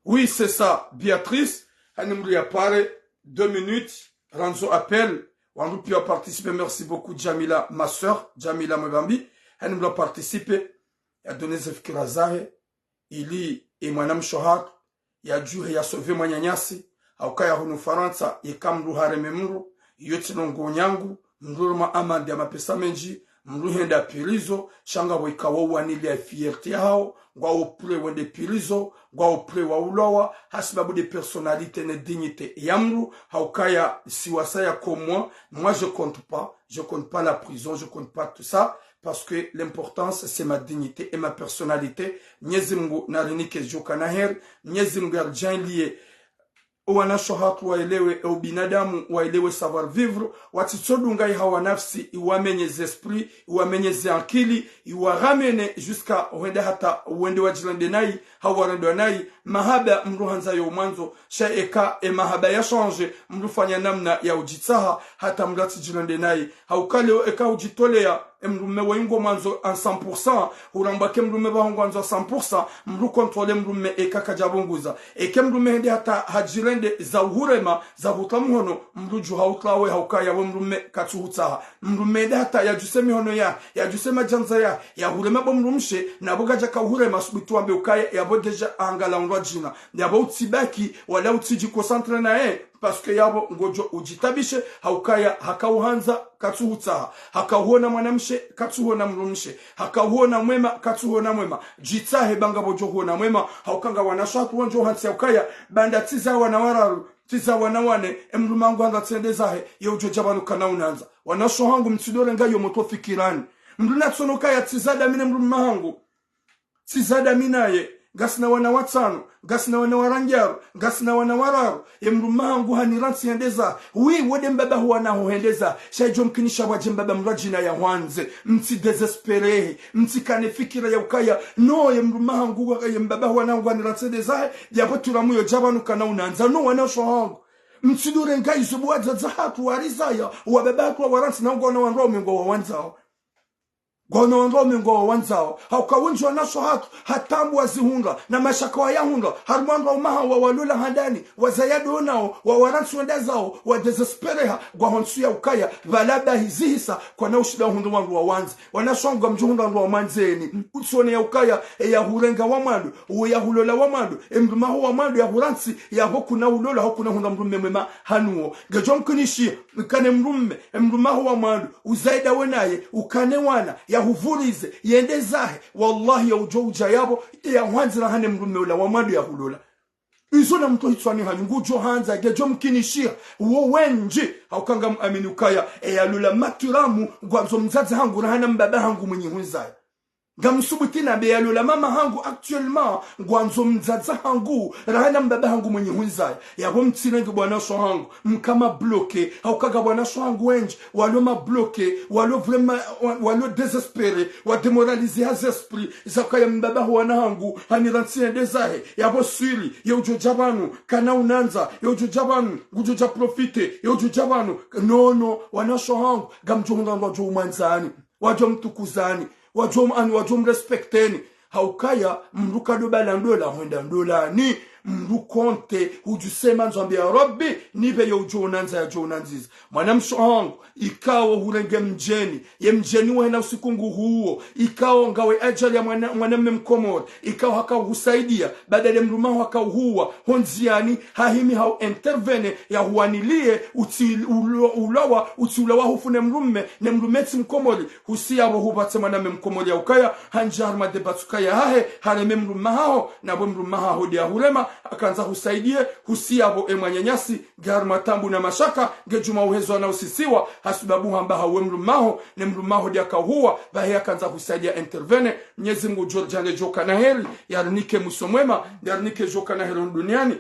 Oui, c'est ça, Béatrice. Hayini mdru ya pare, deux minutes, randzo appel. Wandru piya wa participer, merci beaucoup, Jamila, ma sœur, Jamila Mwebambi. Hayini mdru ya participer, ya donner ze fikira zahe, ili ye mwanamshe hatru, yadjuhe ya sauver mwananyasi, haukaya hunu Farantsa, yeka mdru hareme mdru, iyo tsi ndrongo nyangu, mndru harumwa amande ya mapesa mendji, mndru henda prison, sha ngapvo ikao wanilia fierté yahawo, ngwawo prêt wende prison, ngwawo prêt waulawa, hasibabu de personnalité ne dignité ya mndru, haukaya si wasaya comme moi, moi je compte pas, je compte pas la prison, je compte pas tout ça, parce que l'importance c'est ma dignité et ma personnalité. Mnyezi Mngu narinike djo kana heri, Mnyezi Mngu yaridjaanliye, owanashe hatru waelewe, e ubinadamu waelewe, savoir vivre, watsitsodunga ihawa nafsi, iwamenye ze esprit, iwamenye ze ankili, iwaramene jusqu'à wende hata wende wadjirende nayi, hau warendwa nayi, mahaba mndru handza yo mwandzo, sha eka e mahaba ya change, mndru fanya namna ya udjitsaha, hata mndru atsidjirende nayi, hauka leo eka udjitoleya, e mndru mme wayi ngo mwandzo à cent pour cent, huramba ke mndru mme baho ngwandzo à cent pour cent, mndru contrôle mndru mme eka kadjapvunguza. Eke mndru mme hende hata hadjirende za uhurema, za hutra muhono, mndru dju hautrawe haukaya we mndru mme katsuhutsaha. Mndru mme hende hata yadjuse mihono ya, yadjuse madjandza ya, yahurema bo mndru mshe, na bo kadjaka uhurema subuti wambe ukaya, yapvo déjà angala undrwa djina. Yapvo utsibaki, wala utsidji concentré naye, parce que yapvo ngodjo udjitabishe, haukaya haka uhandza katsuhutsaha, haka uhona mwanamshe katsuhona mndru mshe, haka uhona mwema katsuhona mwema. Djitsahe ba ngapvo djo hona mwema, hauka nga wanashe hatru wandjo hantsi haukaya, ba nda tsiza wana wararu, tsiza wana wane, e mndru mme hangu handza tsende zahe, ye udjo dja pvanu kana unandza. Wanashe hangu mtsidorenga yo motro fikirani. Mndru natsono kaya tsiza dami ne mndru mme hangu. Tsiza dami naye, ngasina wana watsano, ngasina wana warangaru, ngasina wana wararu, ye mndru mme hangu hanirantsi hende zahe. Oui, wende mbaba ho wana ho hende zahe, sha idjo mkinisha pvwadje mbaba mndru wa djina ya hwandze, mtsi désespéré, mtsikane fikira ya ukaya, no, ye mndru mme hangu, ye mbaba ho wana hangu hanirantsi hende zahe, yapvo turamu yo dja pvanu kana unandza, no, wanashe hangu. Mtsidorenga izo bo wadzadze hatru warizaya, wababa hatru wawarantsi na ngwana wandru wa ume ngwawandzao. Ngwana wandru wa ume ngwawandzao. Hauka wendji wanashe hatru, hata mbu wazihundra, na mashaka wayahundra, harumwa wandru wa ume hawo walola handani, wazaya do nawo, wawarantsi wende zawo, wa désespéré ha, ngwaho ntsu ya ukaya, pvala bahi zihisa, kwana ushinda uhundre wandru wawandze. Wanashe hangu ngamdjo hundra wandru wamwandzeni. Utsione ya ukaya, e yahurenga wa mwando, uwe yahulola wa mwando, e mndru mme haho wa mwando yahurantsi, yapvo kuna ulola, hau kuna hundra mndru mme mwema hanuwo. Ngedjo mkinishiya, mkane mndru mme, e mndru mme haho wa mwando, uzaye dawe naye, ukane wana, yahuvurize, yende zahe, wallahi ya udjo udja yapvo, yahwandzira hane mndru mme ula wa mwando yahulola. Izo na mtro hitswani hanyu, ngudjo handza, ngedjo mkinishiya, uwo wendji, hauka ngamuamini ukaya, e yalola maturamu, ngwandzo mdzadze hangu, rahana mbaba hangu mwenyi hundzaya. Ngamsubuti nambe yalola mama hangu actuellement, ngwandzo mdzadze hangu, rahana mbaba hangu mwenyi hundzaya. Yapvo mtsirenge bo wanashe hangu, mka ma bloqué, hauka ngapvo wanashe hangu wendji, walo ma bloqué, walo vraiment, wa-, walo désespéré, wa démoralisé ha ze esprit, za ukaya mbaba ho wana hangu, hanirantsi hende zahe, yapvo sûr, ye udjo dja pvanu, kana unandza, ye udjo dja pvanu, ngudjo dja profité, ye udjo dja pvanu, no, no, wanashe hangu, ngamdjo hundra wandru wadjo umwandzani, wadjo mtukuzani, wadjo m-, ani wadjo mrespecteni. Haukaya, mndru kado bala ndola, hwenda ndolani, mndru konte, hudjusema ndzwambi ya Rabbi, nipve yo udjo unandza yadjo unandziza. Mwanamshe hangu, ikao hurenge mdjeni, ye mdjeni wahena usiku nguhuwo, ikao ngawe ajali ya mwana, mwana mme mkomori, ikao haka uhusaidia, badala mndru mme haho haka uhuwa, ho ndziani, hahimi hau intervenir, yahuwanilie, utsi ulo-, ulawa, utsi ulawa hufune mndru mme, ne mndru mme tsi mkomori, husiya pvo hupvatse mwana mme mkomori ya ukaya, handja harumwa de batsuka yahahe, hareme mndru mme haho, na pvo mndru mme haho de yahurema, hakandza husaidie, husiya pvo e mwananyasi, nge harumwa taabu na mashaka, nge djuma uhezwa na usisiwa, hasibabu hamba hawe mndru mme haho, ne mndru mme haho de yaka uhuwa, pvahe hakandza husaidia intervenir, Mnyezi Mngu djo ridjaanlie djo kana heri, yarinike mwiso mwema, yarinike djo kana heri hunu duniani.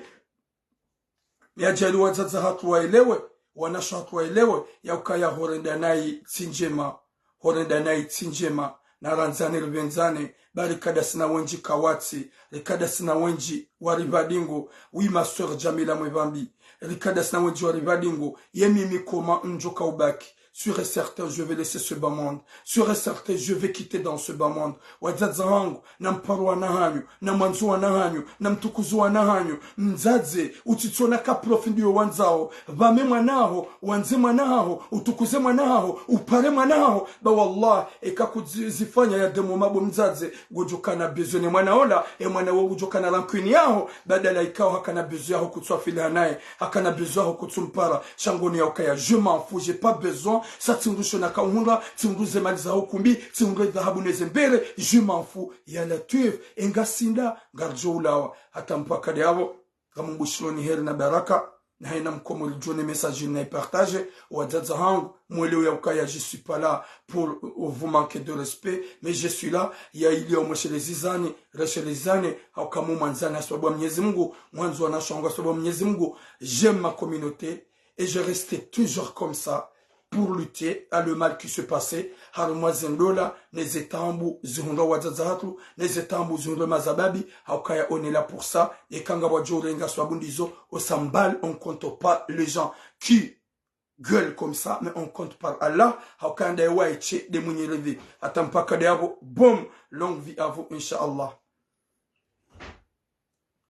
Yadjali wadzadze hatru waelewe, wanashe hatru waelewe, ya ukaya horenda nayi tsi ndjema, horenda nayi tsi ndjema, na randzane ripvendzane, ba rika ndasi na wendji kawatsi, rika ndasi na wendji waripva dingo, oui ma sœur Jamila Mwevambi, rika ndasi na wendji waripva dingo, ye mimi comment ndjo ka ubaki, sûr et certain, je vais laisser ce bas monde. Sûr et certain, je vais quitter dans ce bas monde. Wadzadze hangu, na mparo wana hanyu, na mwandzo wana hanyu, na mtukuzo wana hanyu. Mdzadze, utsitsona ka profit ndiyo wandzao. Pvame mwana haho, wandze mwana haho, utukuze mwana haho, upare mwana haho. Ba wallah, eka kudzi-, zifanya ya demo mabo mdzadze, ngodjo kana besoin ne mwana ola, e mwana wo ngudjo kana rancune yaho, badala ikao hakana besoin yaho kutswafila naye, hakana besoin yaho kutsumpara, sha ngoni ya ukaya, je m'en fous, j'ai pas besoin Sa tsihundru shona kauhundra, tsihundru ze mali za ukumbi, tsihundru dhahabu ne ze mbere, je m'en fous, ya Latwif, e ngasinda, ngaridjo ulawa, hata mpaka de apvo, ngamumbushiloni heri na baraka, na hayina mkomori djo ne message na ipartage, wadzadze hangu, mwelewe ya ukaya, je suis pas là pour vous manquer de respect, mais je suis là, ya ili ya umweshelezi zani, reshelezi zani, hauka mumwandzani ha sababu ya Mnyezi Mungu, mwandzo wanashangu ha sababu ya Mnyezi Mungu, j'aime ma communauté, et je reste toujours comme ça pour lutter à le mal qui se passait, harumwa ze ndola, ne ze taabu zihundra wadzadze hatru, ne ze taabu zihundra mazababi, haukaya on est là pour ça, eka ngapvwadjo urenga sababu ndizo, on s'emballe, on compte pas les gens qui gueulent comme ça, mais on compte par Allah, haukaya ndaye waye tse de mwenye redhi, hata mpaka de apvo, boum, longue vie à vous, Inch'Allah.